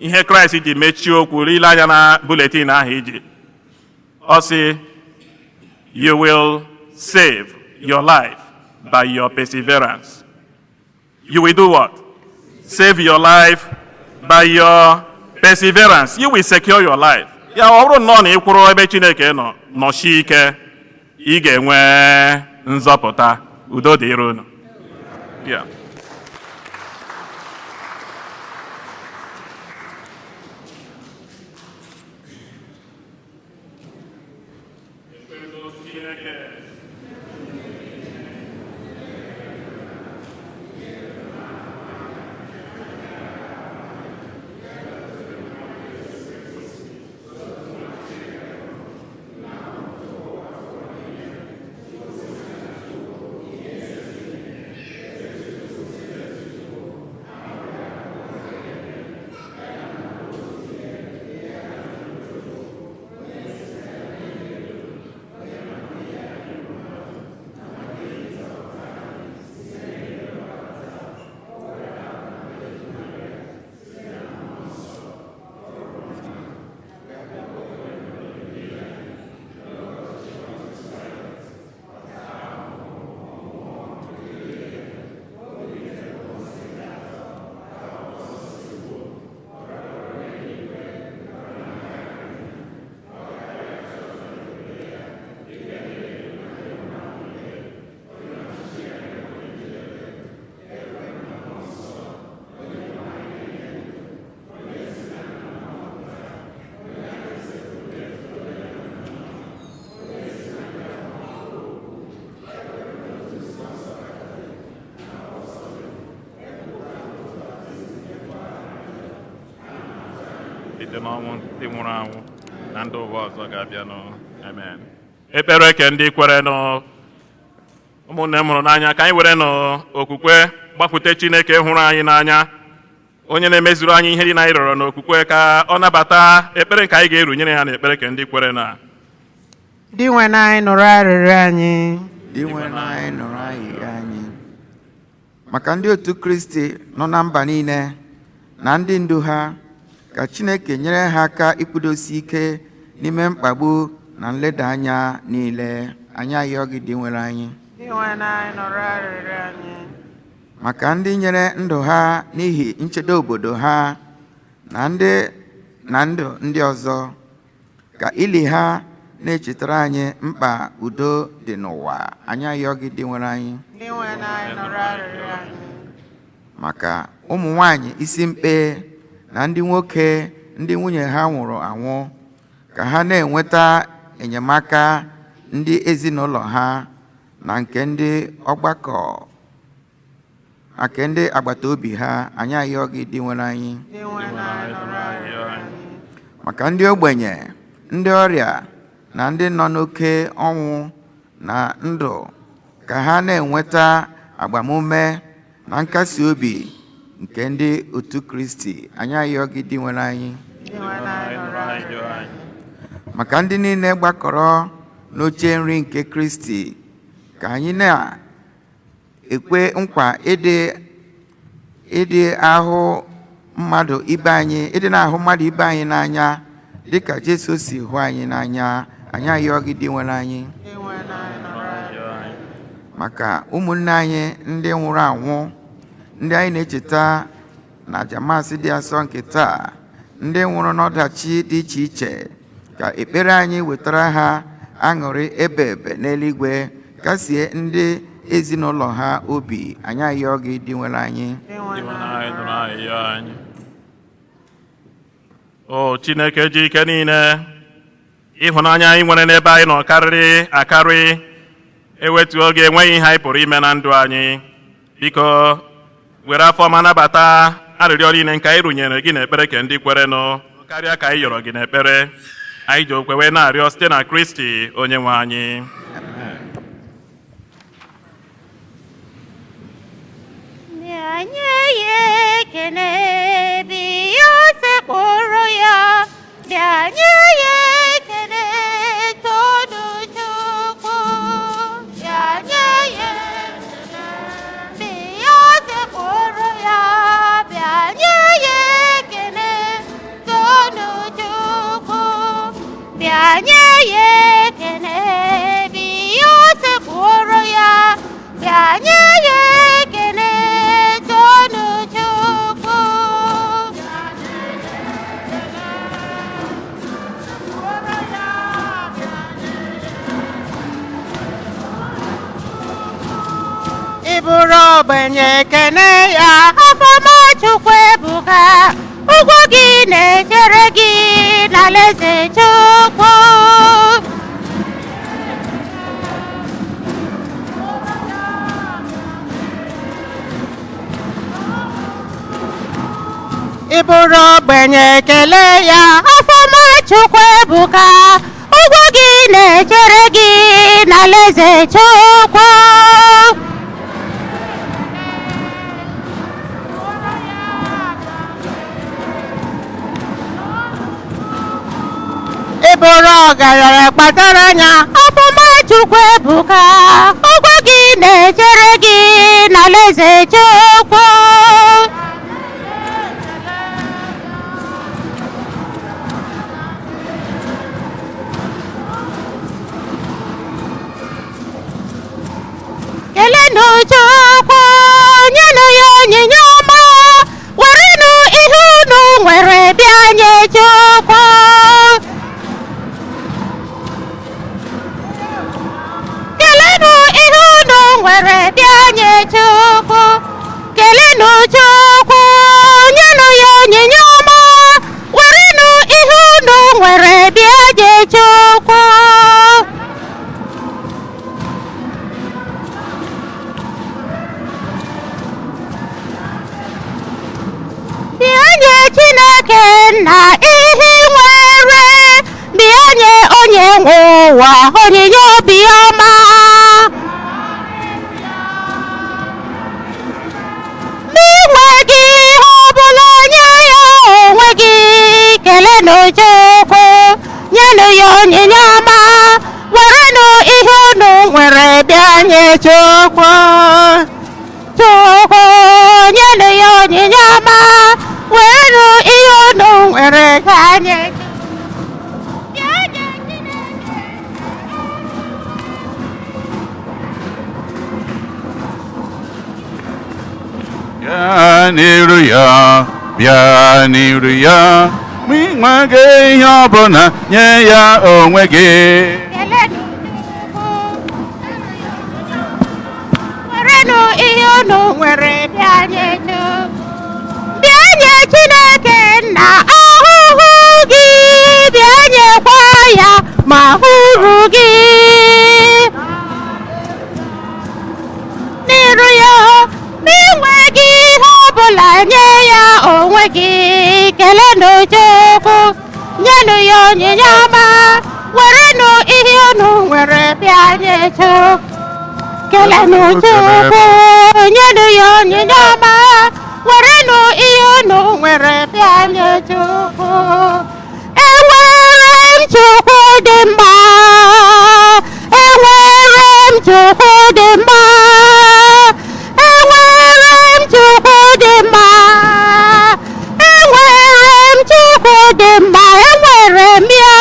ihe Kraịst ji mechie okwu, ile anya na bulletin ahụ iji, ọ sị, "You will save your life by your perseverance." You will do what? Save your life by your perseverance. You will secure your life. Ya ọ bụrụ nnọọ na ị kwụrụ ebe Chineke nọ, nọchi ike, ị ga-enwe nzọpụta. Udo dịrị unu. Yeah. Site n'ọnwụ ndị nwụrụ anwụ na ndị ụwa ọzọ ga-abịanụ. Amen. Ekpere ke ndị kwerenụ. Ụmụnne m hụrụ n'anya, ka anyị were n'okwukwe gbakwute Chineke hụrụ anyị n'anya, onye na-emezuru anyị ihe dị na anyị rịọrọ n'okwukwe, ka ọ nabata ekpere nke anyị ga-erunyere ya n'ekpere ke ndị kwere na. Dinwenụ anyị, nụrụ arịrịọ anyị. Dinwenụ anyị, nụrụ arịrịọ anyị. Maka ndị otu Kristi nọ na mba niile na ndị ndu ha, ka Chineke nyere ha aka ikwudosi ike n'ime mkpagbu na nleda anya niile. Anyị ayọ gị, Dinwenụ anyị. Dinwenụ anyị, nụrụ arịrịọ anyị. Maka ndị nyere ndụ ha n'ihi nchedo obodo ha na ndị na ndụ ndị ọzọ, ka ili ha na-echetara anyị mkpa udo dị n'ụwa. Anyị ayọ gị, Dinwenụ anyị. Dinwenụ anyị, nụrụ arịrịọ anyị. Maka ụmụ nwanyị isi mkpe na ndị nwoke ndị nwunye ha nwụrụ anwụ, ka ha na-enweta enyemaka ndị ezinụlọ ha na nke ndị ọgbakọ na nke ndị agbata obi ha. Anyị ayọ gị, Dinwenụ anyị. Dinwenụ anyị, nụrụ arịrịọ anyị. Maka ndị ogbenye, ndị ọrịa na ndị nọ n'oke ọnwụ na ndụ, ka ha na-enweta agbamume na nkasi obi nke ndị otu Kristi. Anyị ayọ gị, Dinwenụ anyị. Dinwenụ anyị, nụrụ arịrịọ anyị. Maka ndị niile gbakọrọ n'oche nri nke Kristi, ka anyị na-ekwe nkwa ịdị ahụ mmadụ ibe anyị, ịdị na-ahụ mmadụ ibe anyị n'anya dịka Jesu si hụ anyị n'anya. Anyị ayọ gị, Dinwenụ anyị. Dinwenụ anyị, nụrụ arịrịọ anyị. Maka ụmụnne anyị ndị nwụrụ anwụ, ndị anyị na-echeta na aja Maasị dị asọ nke taa, ndị nwụrụ n'ọdachi dị iche iche, ka ekpere anyị wetara ha aṅụrị ebe ebe n'eluigwe, kasie ndị ezinụlọ ha obi. Anyị ayọ gị, Dinwenụ anyị. Dinwenụ Dinwenụ anyị, anyị, nụrụ arịrịọ anyị. O Chineke ji ike niile, ịhụnanya anyị nwere n'ebe anyị nọ karịrị akarị. Ewetu oge enweghị ihe anyị pụrụ ime na ndụ anyị. Biko were afọ ọma nabata arịrịọ niile nke anyị rụnyere gị n'ekpere ke ndị kwerenụ, karịa ka anyị yọrọ gị n'ekpere. Anyị ji okwe wee na-arịọ site na Kristi onye nwe anyị. Nye ya ekele, bịa sekpụrụ ya, bịa nye ya ekele, tonu Chukwu. Bịa nye ya ekele, bịa sekpụrụ ya, bịa nye ya ekele, tonu Chukwu. Bịa nye ya ekele, bịa sekpụrụ ya, bịa nye ya ekele, tonu Chukwu. Ị bụrụ ogbenye, kene ya. Afọma Chukwu ebuka, ụgwọ gị na-echere gị n'alaeze Chukwu. Ị bụrụ ogbenye, kele ya. Afọma Chukwu ebuka, ụgwọ gị na-echere gị n'alaeze Chukwu. Ị bụrụ ọgaranya, kpatara anya. Afọma Chukwu ebuka, ụgwọ gị na-echere gị n'alaeze Chukwu. Kelenụ Chukwu, nyenụ ya onyinye ọma, werenụ ihe unu nwere bịa nye Chukwu. Kelenụ ihe unu nwere bịa nye Chukwu. Kelenụ Chukwu, nyenụ ya onyinye ọma, werenụ ihe unu nwere bịa nye Chukwu. Bịa nye Chineke nna. Kelenụ Chukwu, nyenụ ya onyinye ọma. Werenụ ihe unu nwere bịa nye Chukwu. Chukwu, nyenụ ya onyinye ọma. Werenụ ihe unu nwere bịa nye Bịa nye Chineke. Bịa n'iru ya, bịa n'iru ya, ma ị nweghị ihe ọbụla nye ya onwe gị. Kelenụ Chukwu. Werenụ ihe unu nwere bịa nye Chukwu. Bịa nye Chineke nna ahụhụ gị, bịa nyekwa ya ma uru gị. N'iru ya, n'inweghị ihe ọbụla nye ya onwe gị. Kelenụ Chukwu, nyenụ ya onyinye ọma. Werenụ ihe unu nwere bịa nye Chukwu. Kelenụ Chukwu, nyenụ ya onyinye ọma. Werenụ ihe unu nwere bịa nye Chukwu. Enwere m Chukwu dị mma. Enwere m Chukwu dị mma. Enwere m Chukwu dị mma. Enwere m Chukwu dị mma. Enwere m ya.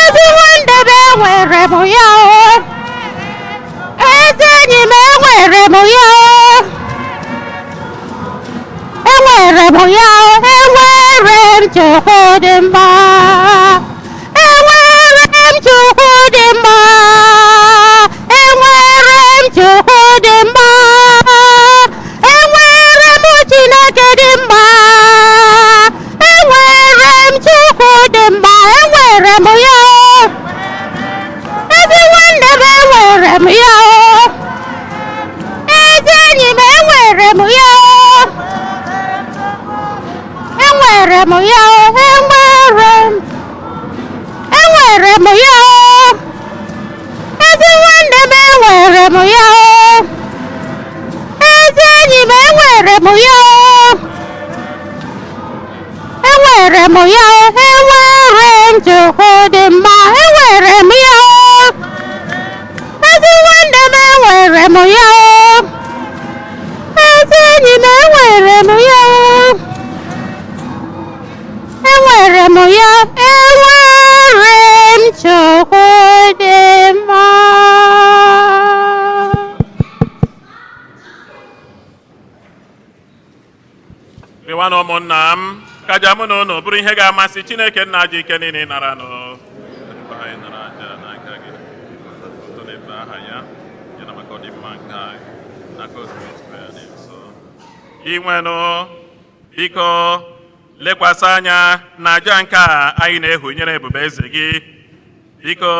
Ezi nwanne m, enwere m ya. Ezi enyi m, enwere m ya. Enwere m ya. Enwere m Chukwu dị mma. Enwere m Chukwu dị mma. Enwere m Chukwu dị mma. Enwere m Chineke dị mma. Enwere m Chukwu dị mma. Enwere m ya. Ezi nwanne m, enwere m ya. Ezi enyi m, enwere m ya. Enwere m ya. Enwere m. Enwere m ya. Ezi nwanne m, enwere m ya. Ezi enyi m, enwere m ya. Enwere m ya. Enwere m Chukwu dị mma. Enwere m ya. Ezi nwanne m, enwere m ya. Ezi enyi m, enwere m ya. Enwere m ya. Enwere m Chukwu dị mma. Rịwa na ụmụnna m, ka aja mụ na unu bụrụ ihe ga-amasị Chineke nna ji ike niile nara nụ. Anyị nara aja n'aka gị. Ụtọ na-efe aha ya, ya na maka ọdịmma nke anyị, n'aka osimiri ya dị nsọ. Inwenụ, biko, lekwasị anya na aja nke a anyị na-ehunyere ebube eze gị. Biko,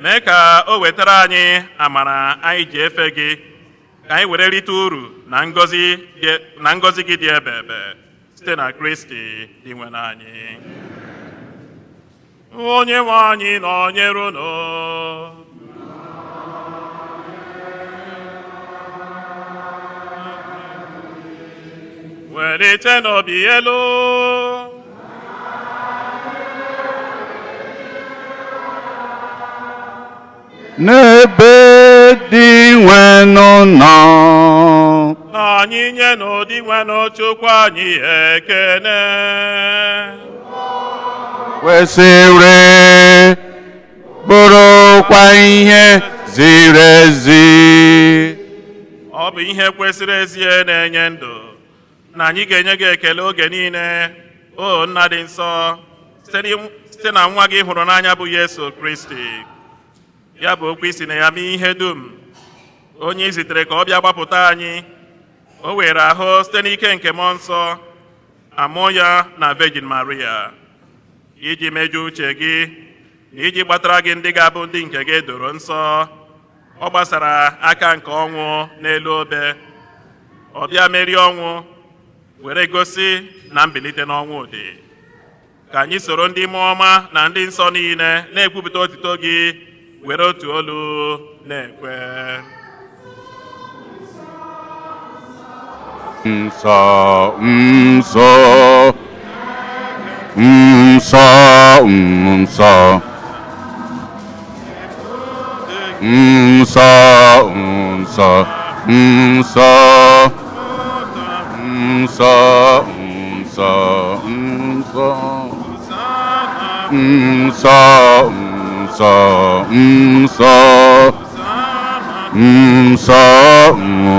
mee ka o wetara anyị amara anyị ji efe gị, ka anyị were rite uru na ngọzi gị dị ebe ebe site na Kristi dị nwere anyị. Onye nwe anyị nọnyere unu. Welite n'obi elu. N'ebe dị nwenụ nọ. Na anyị nye n'ụdị nwenụ Chukwu anyị ekene. Kwesịrị bụrụkwa ihe ziri ezi. Ọ bụ ihe kwesịrị ezie na-enye ndụ na anyị ga-enye gị ekele oge niile, o Nna dị nsọ, site na nwa gị hụrụ n'anya bụ Yesu Kristi. Ya bụ okwu isi na ya mee ihe dum, onye i zitere ka ọ bịa gbapụta anyị. O were ahụ site n'ike nke mmụọ nsọ, amụọ ya na Virgin Maria, iji mejuo uche gị na iji gbatara gị ndị ga-abụ ndị nke gị doro nsọ. Ọ gbasara aka nke ọnwụ n'elu obe, ọ bịa merie ọnwụ, were gosi na mbilite n'ọnwụ dị. Ka anyị soro ndị mmụọ ọma na ndị nsọ niile na-ekwupụta otito gị, were otu olu na-ekwe. Nsọ, nsọ. Nsọ, nsọ, nsọ, nsọ, nsọ, nsọ, nsọ, nsọ, nsọ, nsọ, nsọ, nsọ,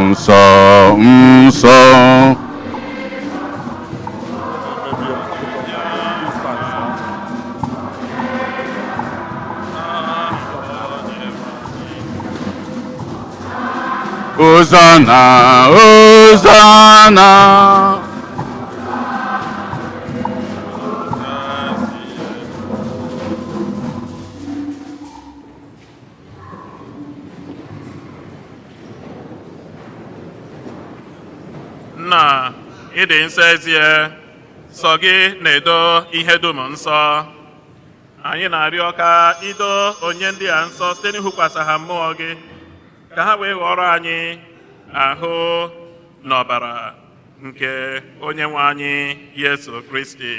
nsọ, nsọ. Hosanna, Hosanna. Nna, ịdị nsọ ezie, sọ gị na-edo ihe dum nsọ. Anyị na-arịọ ka ido onye ndị a nsọ site n'ịhụkwasị ha mmụọ gị, ka ha wee ghọrọ anyị ahụ na ọbara nke onye nwe anyị Yesu Kristi,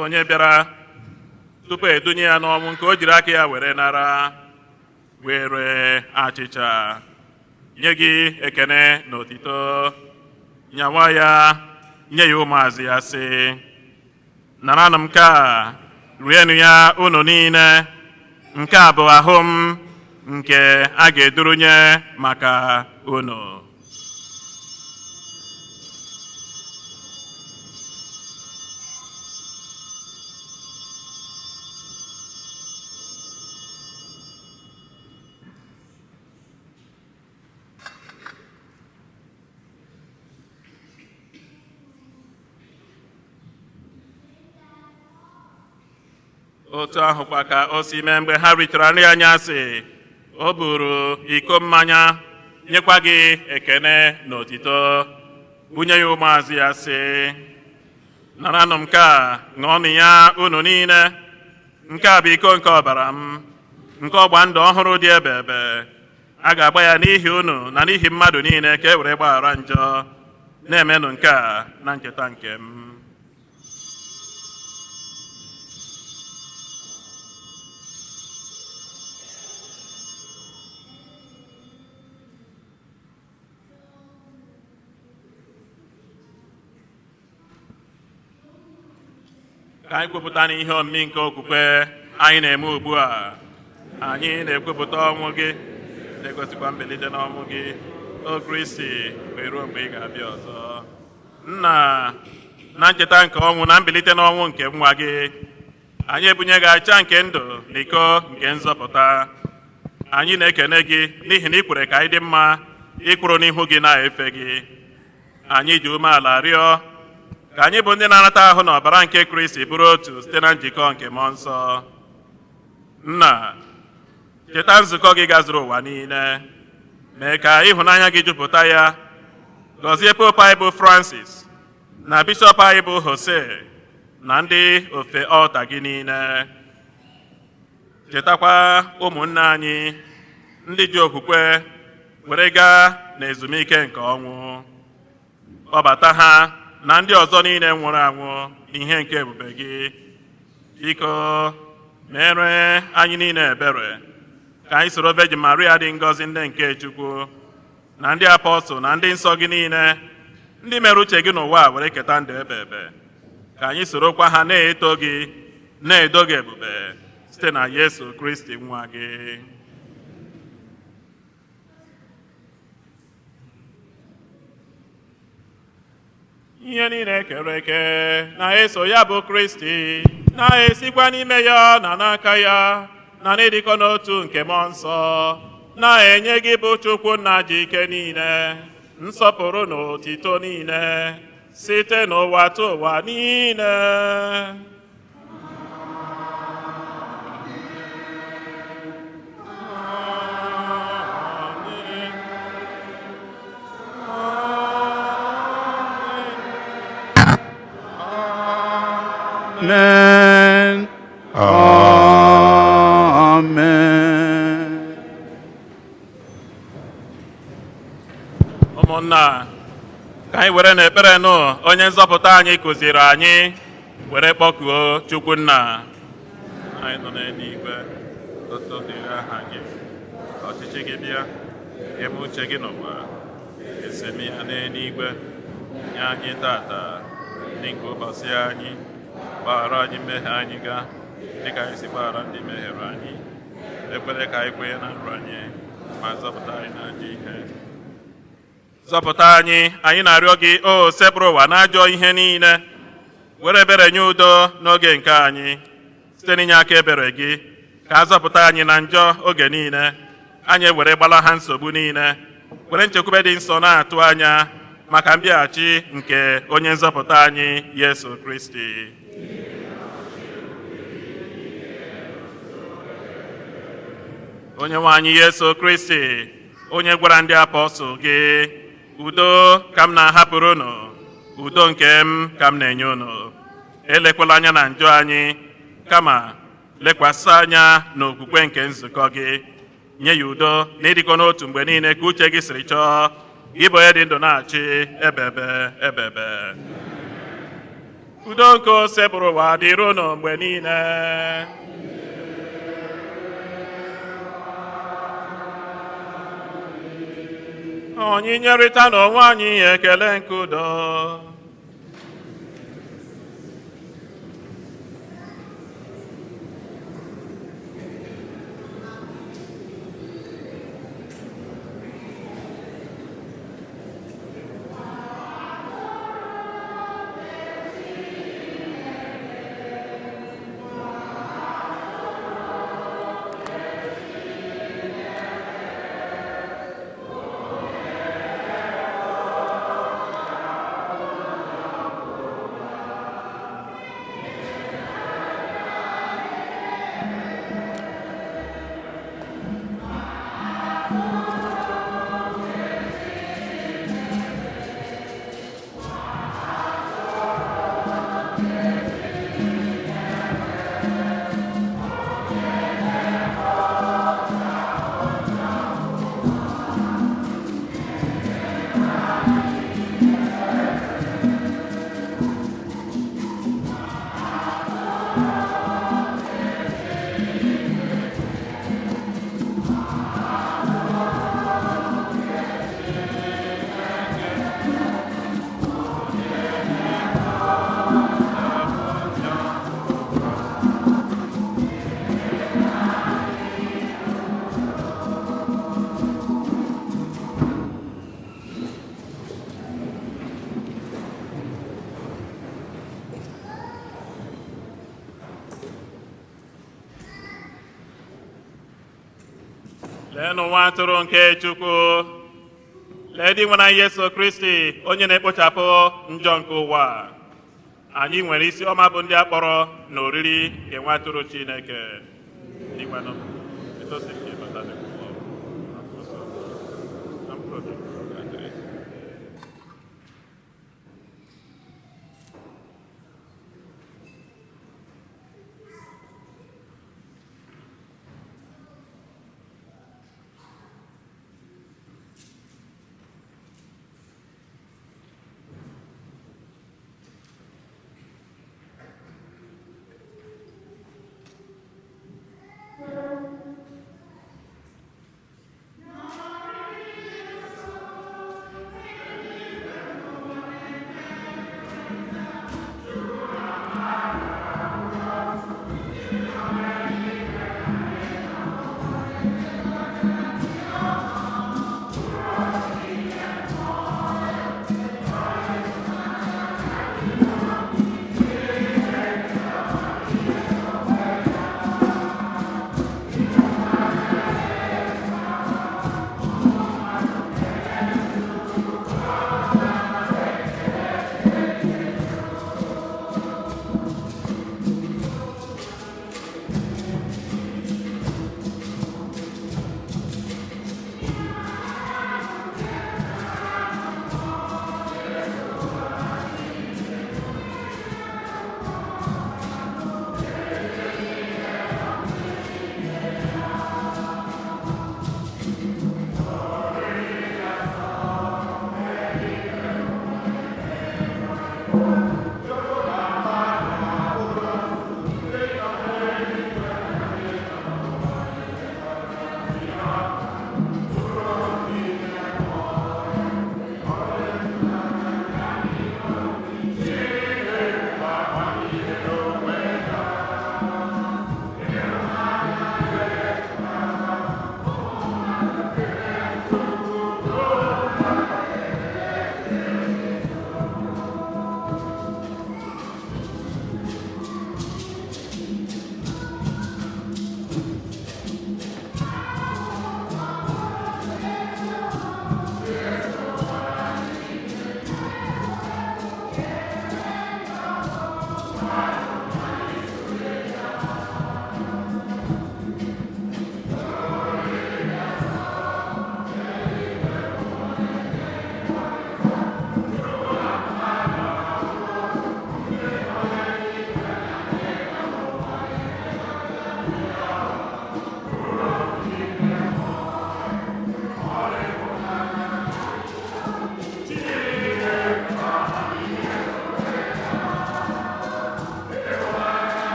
onye bịara tupu edunye ya n'ọnwụ nke o jiri aka ya were nara, were achịcha nye gị ekene na otito, nyawa ya nye ya ụmụazụ ya, sị: "Naranụ m nke a, rienụ ya unu niile. Nke a bụ ahụ m nke a ga-edurunye maka unu." Otu ahụkwa ka o si mee mgbe ha richara nri anyasị, o buru iko mmanya, nyekwa gị ekene na otito, bunye ya ụmụazụ ya, sị: "Naranụ nke a, ṅụọnụ ya unu niile. Nke a bụ iko nke ọbara m, nke ọgba ndụ ọhụrụ dị ebe ebe. A ga-agba ya n'ihi unu na n'ihi mmadụ niile ka e were gbaghara njọ. Na-emenụ nke a na ncheta nke m." Ka anyị kwupụta n'ihe omimi nke okwukwe anyị na-eme ugbu a. Anyị na-ekwupụta ọnwụ gị, na-egosikwa mbilite n'ọnwụ gị, o Kristi, wee ruo mgbe ị ga-abịa ọzọ. Nna, na ncheta nke ọnwụ na mbilite n'ọnwụ nke nwa gị, anyị ebunye gị aja nke ndụ na iko nke nzọpụta. Anyị na-ekene gị n'ihi na ị kwere ka anyị dị mma ịkwụrụ n'ihu gị na-efe gị. Anyị ji umeala rịọ ka anyị bụ ndị na-anata ahụ na ọbara nke Kristi bụrụ otu site na njikọ nke Mmụọ Nsọ. Nna, cheta nzukọ gị gazuru ụwa niile, mee ka ịhụnanya gị jupụta ya. Gọzie Popu anyị bụ Francis, na bishọp anyị bụ Jose, na ndị ofe ọlta gị niile. Chetakwa ụmụnne anyị ndị ji okwukwe were gaa n'ezumike nke ọnwụ. Kpọbata ha na ndị ọzọ niile nwụrụ anwụ n'ihe nke ebube gị. Biko, mere anyị niile ebere, ka anyị soro Virgin Maria dị ngọzi, ndị nke Chukwu, na ndị apọstụl na ndị nsọ gị niile, ndị mere uche gị n'ụwa a, were keta ndụ ebe ebe. Ka anyị sorokwa ha na-eto gị, na-edo gị ebube, site na Yesu Kristi nwa gị. Ihe niile kere eke na-eso ya bụ Kristi, na-esikwa n'ime ya na n'aka ya na n'ịdịkọ n'otu nke Mmụọ Nsọ, na-enye gị bụ Chukwu Nna ji ike niile nsọpụrụ na otito niile site n'ụwa tụ ụwa niile. Amen. Amen. Ụmụnna, ka anyị were Were n'ekpere nụ onye nzọpụta anyị kụziri anyị were kpọkuo Chukwu Nna anyị nọ n'eluigwe, otuto dịrị aha gị, ka ọchịchị gị bịa, eme uche gị n'ụwa esi eme ya n'eluigwe. Nye anyị tata ndị nke ụbọchị anyị, gbaghara anyị mmehie anyị ga dịka anyị si gbaghara ndị mehiere anyị, ekwele ka anyị kwenye na nranye, ma zọpụta anyị n'ajọ ihe. Zọpụta anyị, anyị na-arịọ gị, o sepụrụ ụwa n'ajọ ihe niile, were ebere nye udo n'oge nke anyị, site n'inye aka ebere gị ka a zọpụta anyị na njọ oge niile, anyị ewere gbalaha nsogbu niile, were nchekwube dị nsọ na-atụ anya maka mbịaghachi nke onye nzọpụta anyị Yesu Kristi. Onye nwe anyị Yesu Kristi, onye gwara ndị apọstụl gị, udo ka m na-ahapụrụ unu, udo nke m ka m na-enye unu, elekwala anya na njọ anyị, kama lekwasị anya n'okwukwe nke nzukọ gị, nye ya udo na ịdịkọ n'otu mgbe niile ka uche gị siri chọọ, gị bụ onye dị ndụ na-achị ebebe ebebe. Udo nke Osebụrụ ụwa dịrị unu mgbe niile. Anyị nyerịta n'onwe anyị ekele nke udo. Leenụ nwa atụrụ nke Chukwu, lee dị nwere Yesu Kristi onye na-ekpochapụ njọ nke ụwa. Anyị nwere isi ọma bụ ndị a kpọrọ n'oriri nke nwa atụrụ Chineke.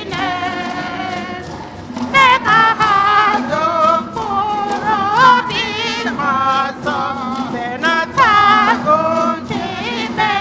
Happiness. Mee ka ha mkpụrụ obi ọsọ benata ime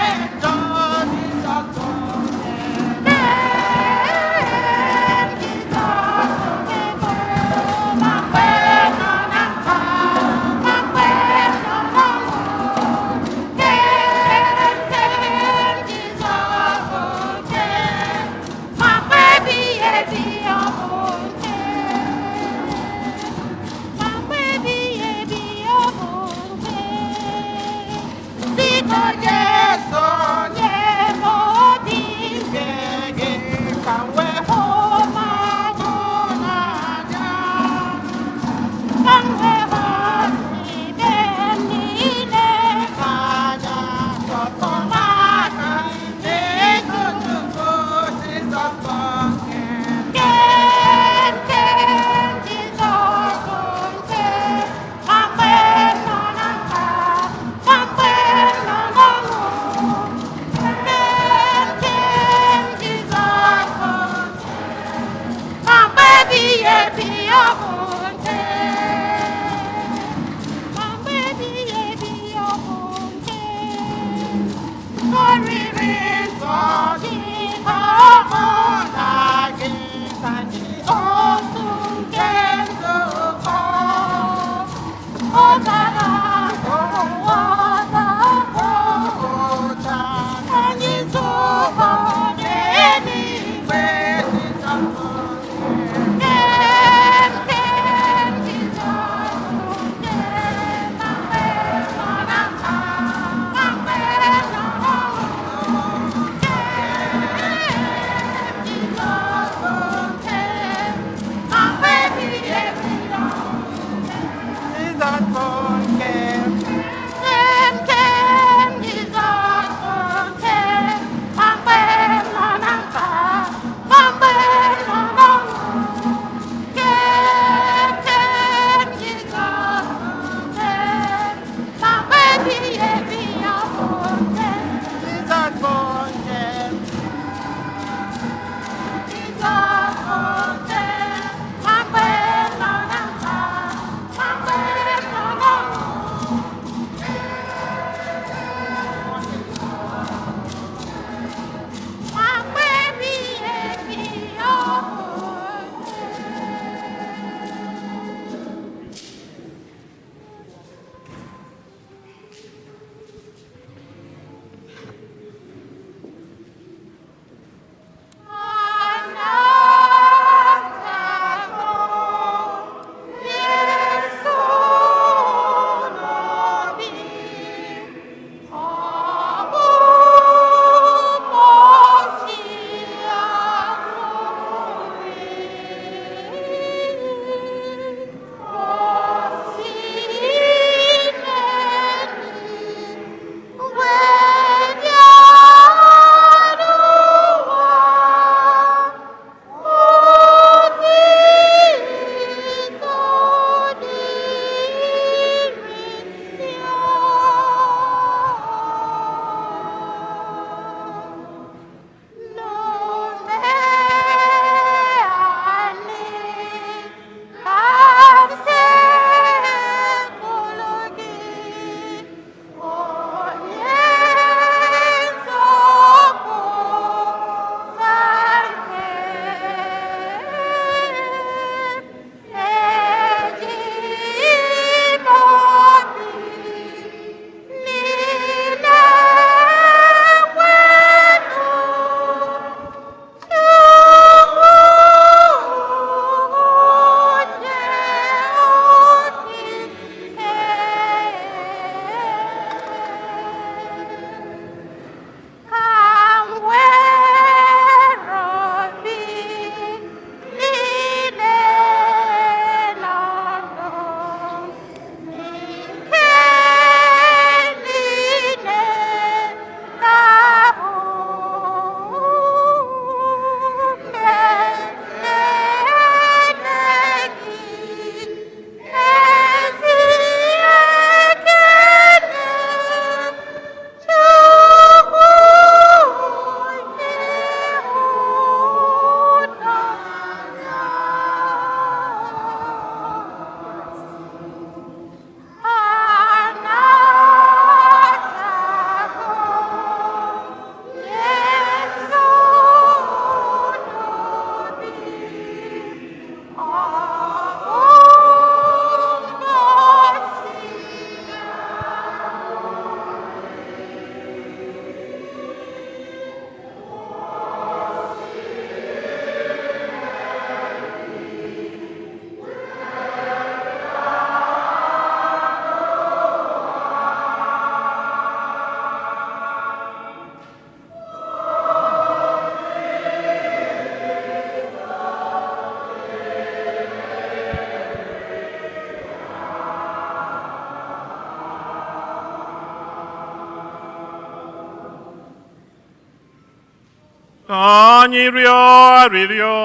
Ka anyị rịọ arịrịọ.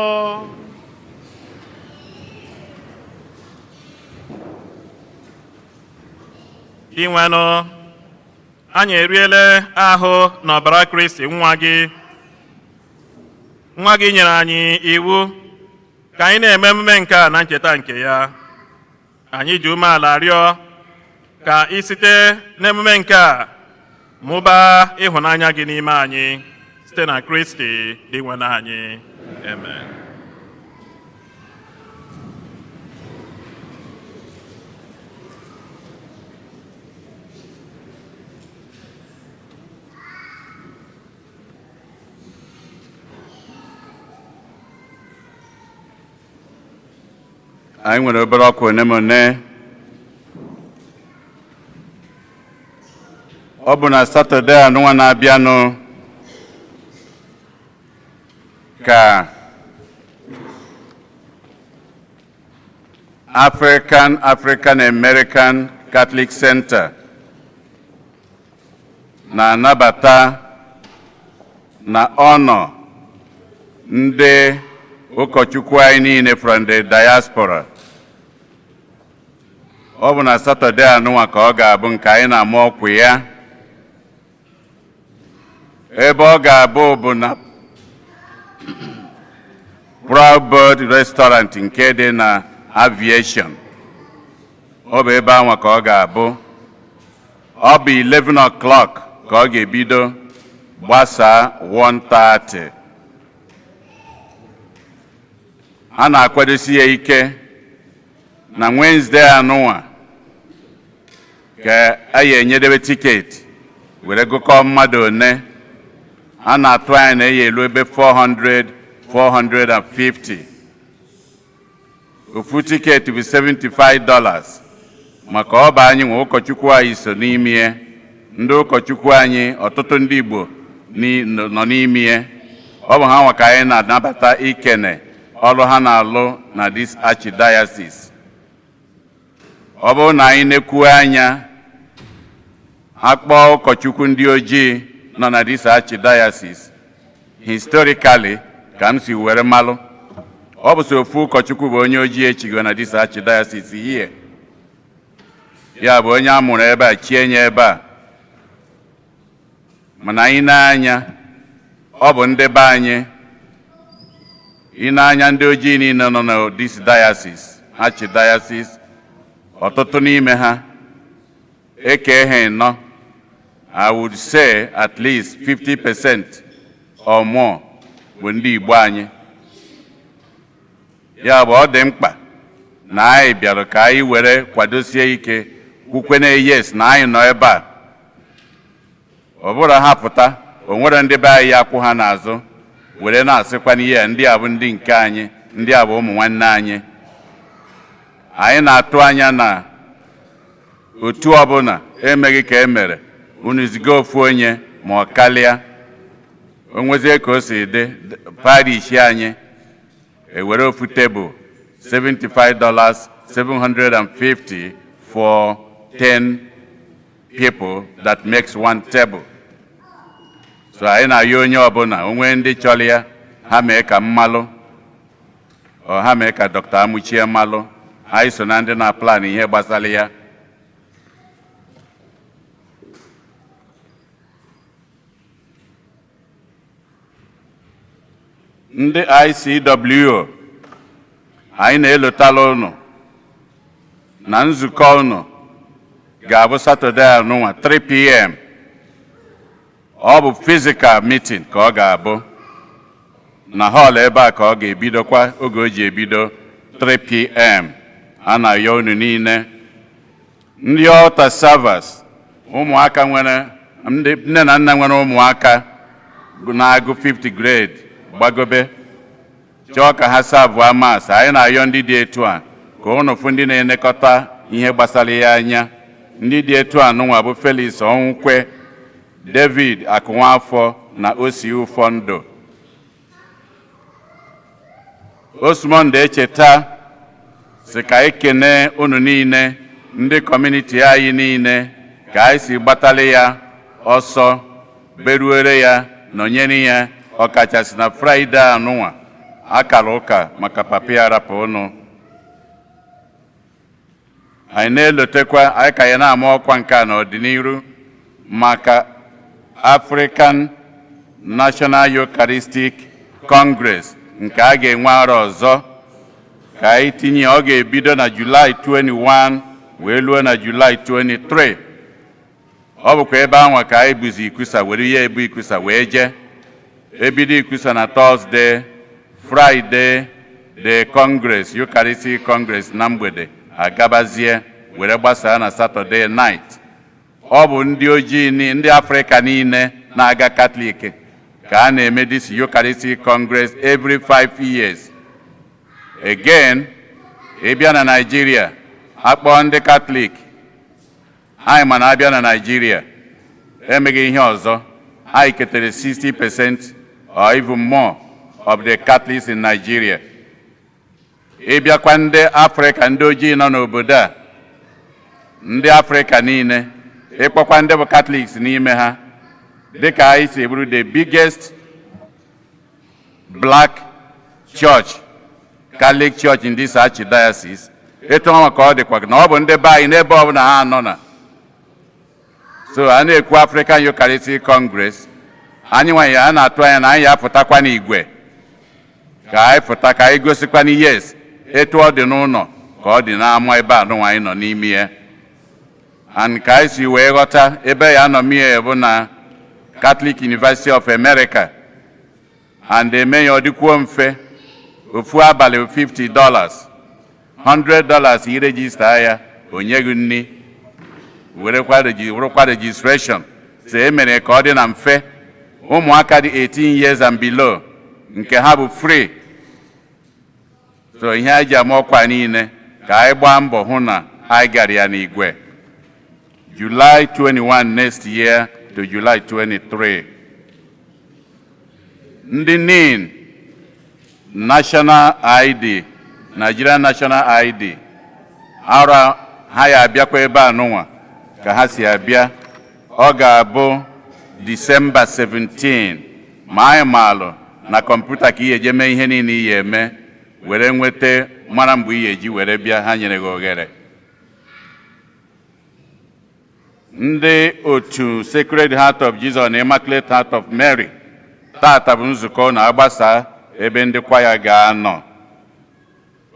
Dinwenụ, anyị eriele ahụ na ọbara Kristi nwa gị. Nwa gị nyere anyị iwu ka anyị na-eme emume nke a na ncheta nke ya. Anyị ji umeala rịọ ka ị site n'emume nke a mụbaa ịhụnanya gị n'ime anyị, site na Kristi Dinwenụ anyị. Amen. Anyị nwere obere ọkwa one ma one. Ọ bụ na Satọde anụnwa na-abịanụ ka African American Catholic Center na-anabata na ọnọ ndị ụkọchukwu anyị niile from the diaspora. Ọ bụ na Satọde anụnwa ka ọ ga-abụ nke anyị na-ama ọkwa ya. Ebe ọ ga-abụ bụ na Proud Bird Restaurant nke dị na Aviation. Ọ bụ ebe anwa ka ọ ga-abụ. Ọ bụ 11 o'clock ka ọ ga-ebido, gbasaa 1:30. A na-akwadosi ya ike na Wednesday anụnwa ka a ya enyedebe ticket were gụkọọ mmadụ one a na-atụ anya na eya elu ebe 400, 450. Ofu ticket bụ $75, maka ọ bụ anyị nwe ụkọchukwu anyị so n'ime ya, ndị ụkọchukwu anyị, ọtụtụ ndị Igbo nọ n'ime ya. Ọ bụ ha nwa ka anyị na-anabata ikene ọrụ ha na-alụ na this archdiocese. Ọ bụrụ na anyị nekwuo anya, akpọọ ụkọchukwu ndị ojii nọ na this archdiocese, historically ka m si were malụ, ọ bụ so ofu ụkọchukwu bụ onye ojii echigo na this archdiocese here. Ya bụ onye a mụrụ ebe a, chie nye ebe a. Mana anyị na-anya, ọ bụ ndị be anyị. Ị na-anya ndị ojii niile nọ na this diocese, archdiocese, ọtụtụ n'ime ha eke ha ịnọ, I would say at least 50% or more bụ ndị Igbo anyị. Ya bụ, ọ dị mkpa na anyị bịara ka anyị were kwadosie ike, kwukwene yes na anyị nọ ebe a. Ọ bụrụ ha pụta, o nwere ndị be anyị akwụ ha n'azụ were na-asịkwa n'ihe ndị a bụ ndị nke anyị, ndị a bụ ụmụ nwanne anyị. Anyị na-atụ anya na otu ọbụla emeghị ka e mere unu ziga ofu onye ma ọ kalịa. O nwezie ka o si dị, parish anyị ewere ofu tebụl, $75, 750 for 10 people, that makes one table. So anyị na-ayọ onye ọbụla onwe ndị chọrọ ya, ha mee ka mmalụ ọ, ha mee ka Dr. Amuchie mmalụ. Anyị so na ndị na plan ihe gbasara ya. Ndị ICWO anyị na-elotala unu na nzukọ unu ga-abụ Satọde anụnwa, 3 p.m. Ọ bụ physical meeting ka ọ ga-abụ na hall ebe a ka ọ ga-ebidokwa oge o ji ebido, 3 p.m. A na-ayọ unu niile, ndị altar servers, ụmụaka nwere ndị nne na nna nwere ụmụaka na-agụ 5th grade gbagobe chọọ ka ha serve Mass, anyị na-ayọ ndị dị etu a ka ụnụ fụ ndị na-elekọta ihe gbasara ya anya. Ndị dị etu a nụnwa bụ Felix Ọnwụkwe, David Akụnwafọ na Osi Ụfọndụ. Osmond Echeta si ka anyị kene unu niile, ndị community anyị niile, ka anyị si gbatali ya ọsọ, beruere ya, nọnyere ya. Ọkachasị na Fraịde anụnwa akara ụka maka papa ya rapụ ụnụ. Anyị na-elotekwa anyị ka ya na-ama ọkwa nke a n'ọdịnihu maka African National Eucharistic Congress nke a ga-enwe arọ ọzọ. Ka anyị tinye, ọ ga-ebido na July 21 wee luo na July 23. Ọ bụkwa ebe anwa ka anyị buzi ikusa were ihe ebu ikusa wee jee. Ebido ikusa na Thursday, Friday the Congress, Eucharistic Congress na mgbede, agabazie were gbasaa na Saturday night. Ọ bụ ndị ojii, ndị Afrịka niile na-aga Katọlik ka a na-eme this Eucharistic Congress every 5 years. Again, ị bịa na Nigeria, akpọọ ndị Katọlik anyị, mana abịa na Nigeria emeghị ihe ọzọ, anyị ketere 60% or even more of the Catholics in Nigeria. Ịbịakwa ndị Afrịka, ndị ojii nọ n'obodo a, ndị Afrịka niile, ịkpọkwa ndị bụ Catholics n'ime ha, dịka anyị si bụrụ the biggest black church, Catholic Church in this archdiocese, etu ọnwa ka ọ dịkwa na ọ bụ ndị be anyị n'ebe ọbụla ha nọ na. So a na-ekwu African Eucharistic Congress, anyị nwanyị a na-atụ anya na anyị apụtakwa n'igwe, ka anyị pụta ka anyị gosikwa na yes, etu ọ dị n'ụlọ ka ọ dị n'ama ebe a nụnwa anyị nọ n'ime ya. And ka anyị si wee ghọta, ebe ya nọ mie bụ na Catholic University of America, and eme ya ọ dịkwuo mfe. Ofu abalị $50, $100 i register ya, onye gị nni werekwa werekwa registration. So e mere ka ọ dị na mfe. Ụmụaka dị 18 years and below, nke ha bụ free. So ihe anyị ji ama ọkwa niile, ka anyị gbaa mbọ hụ na anyị gara ya n'igwe, July 21 next year to July 23. Ndị NIN, National ID, Nigerian National ID, ara ha ya abịakwa ebe a nụnwa ka ha si abịa. Ọ ga-abụ Disemba 17. Ma anyị maalụ na kọmputa ka ị eje mee ihe niile ị ya eme were nweta mara mgbe ị eji were bịa. Ha nyere gị oghere. Ndị otu Sacred Heart of Jesus na Immaculate Heart of Mary, tata bụ nzukọ na-agbasa ebe ndị kwaya ga-anọ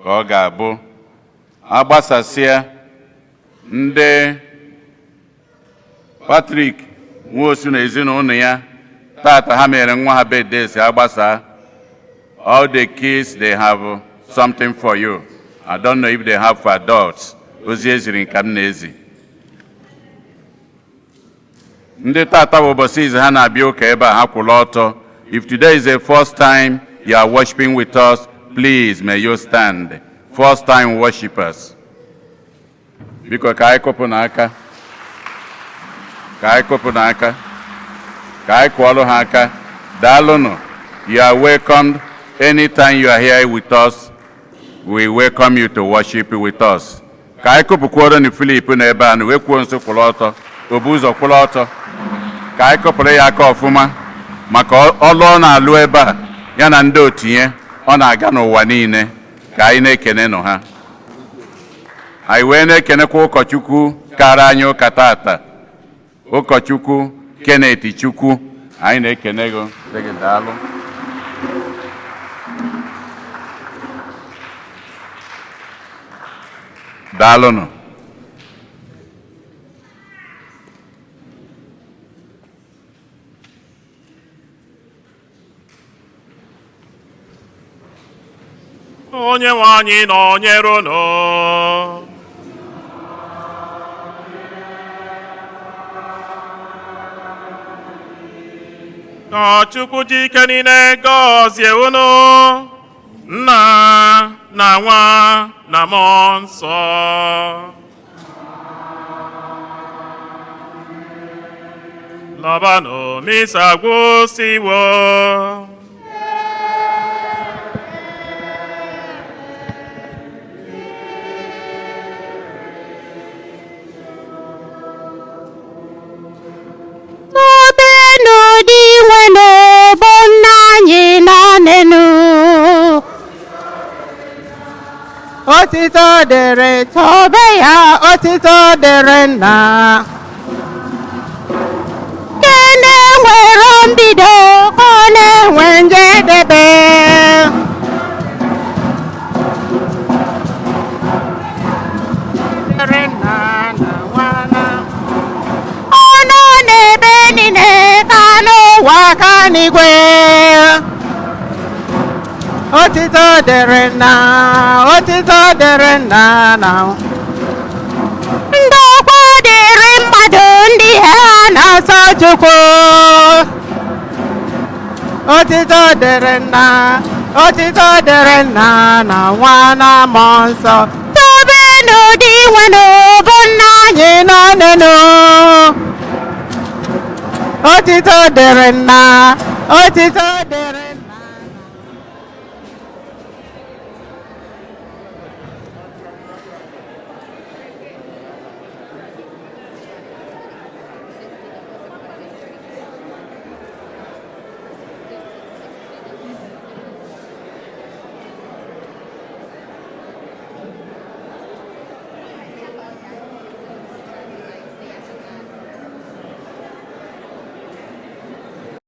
ka ọ ga-abụ agbasasịa. Ndị Patrick Nwosu na ezinụlọ ya, tata ha mere nwa ha birthday, si agbasa. All the kids, they have something for you. I don't know if they have for adults. Ozi eziri nka m na-ezi ndị tata bụ ụbọchị izu ha na-abịa ụka ebe a, ha kwụrụ ọtọ. If today is the first time you are worshiping with us, please may you stand. First time worshipers, biko ka anyị kụpụ n'aka, ka anyị kụpụ n'aka, ka anyị kụọrọ ha aka. Daalụnụ. You are welcomed. Anytime you are here with us, we welcome you to worship with us. Ka anyị kụpụkwuoro na Filip nọ ebe a na wee kwuo nso kwụrụ ọtọ, obu ụzọ kwụrụ ọtọ, ka anyị kụpụrụ ya aka ọfụma maka ọlụ ọ na-alụ ebe a, ya na ndị otu ya ọ na-aga n'ụwa niile. Ka anyị na-ekene nụ ha. Anyị wee na-ekenekwa ụkọchukwu kara anyị ụka tata, Ụkọchukwu Kenneth Chukwu. Anyị na-ekene gị. Sị gị daalụ. Daalụnụ. Onye nwe anyị nọnyere unu. Ka Chukwu ji ike niile gọzie unu, Nna na Nwa na Mmụọ Nsọ. Labanụ, misa gwụsịwo. Tobenụ Dinwenụ bụ nna. Otito dịrị tobe ya, otito dịrị nna. Nke na-enwero mbido ka ọ na-enwe Enwe njedebe. Dịrị nna na nwa na ọ nọ n'ebe niile ka n'ụwa ụwa ka n'igwe. Otito dịrị nna, otito dịrị nna na ndokwa dịrị mmadụ ndị ha na-asọ Chukwu. Otito dịrị nna, otito dịrị nna na nwa na mmụọ nsọ. tobenụ dị nwenụ bụ nna Anyị nọ n'enu. Otito dịrị nna, otito dịrị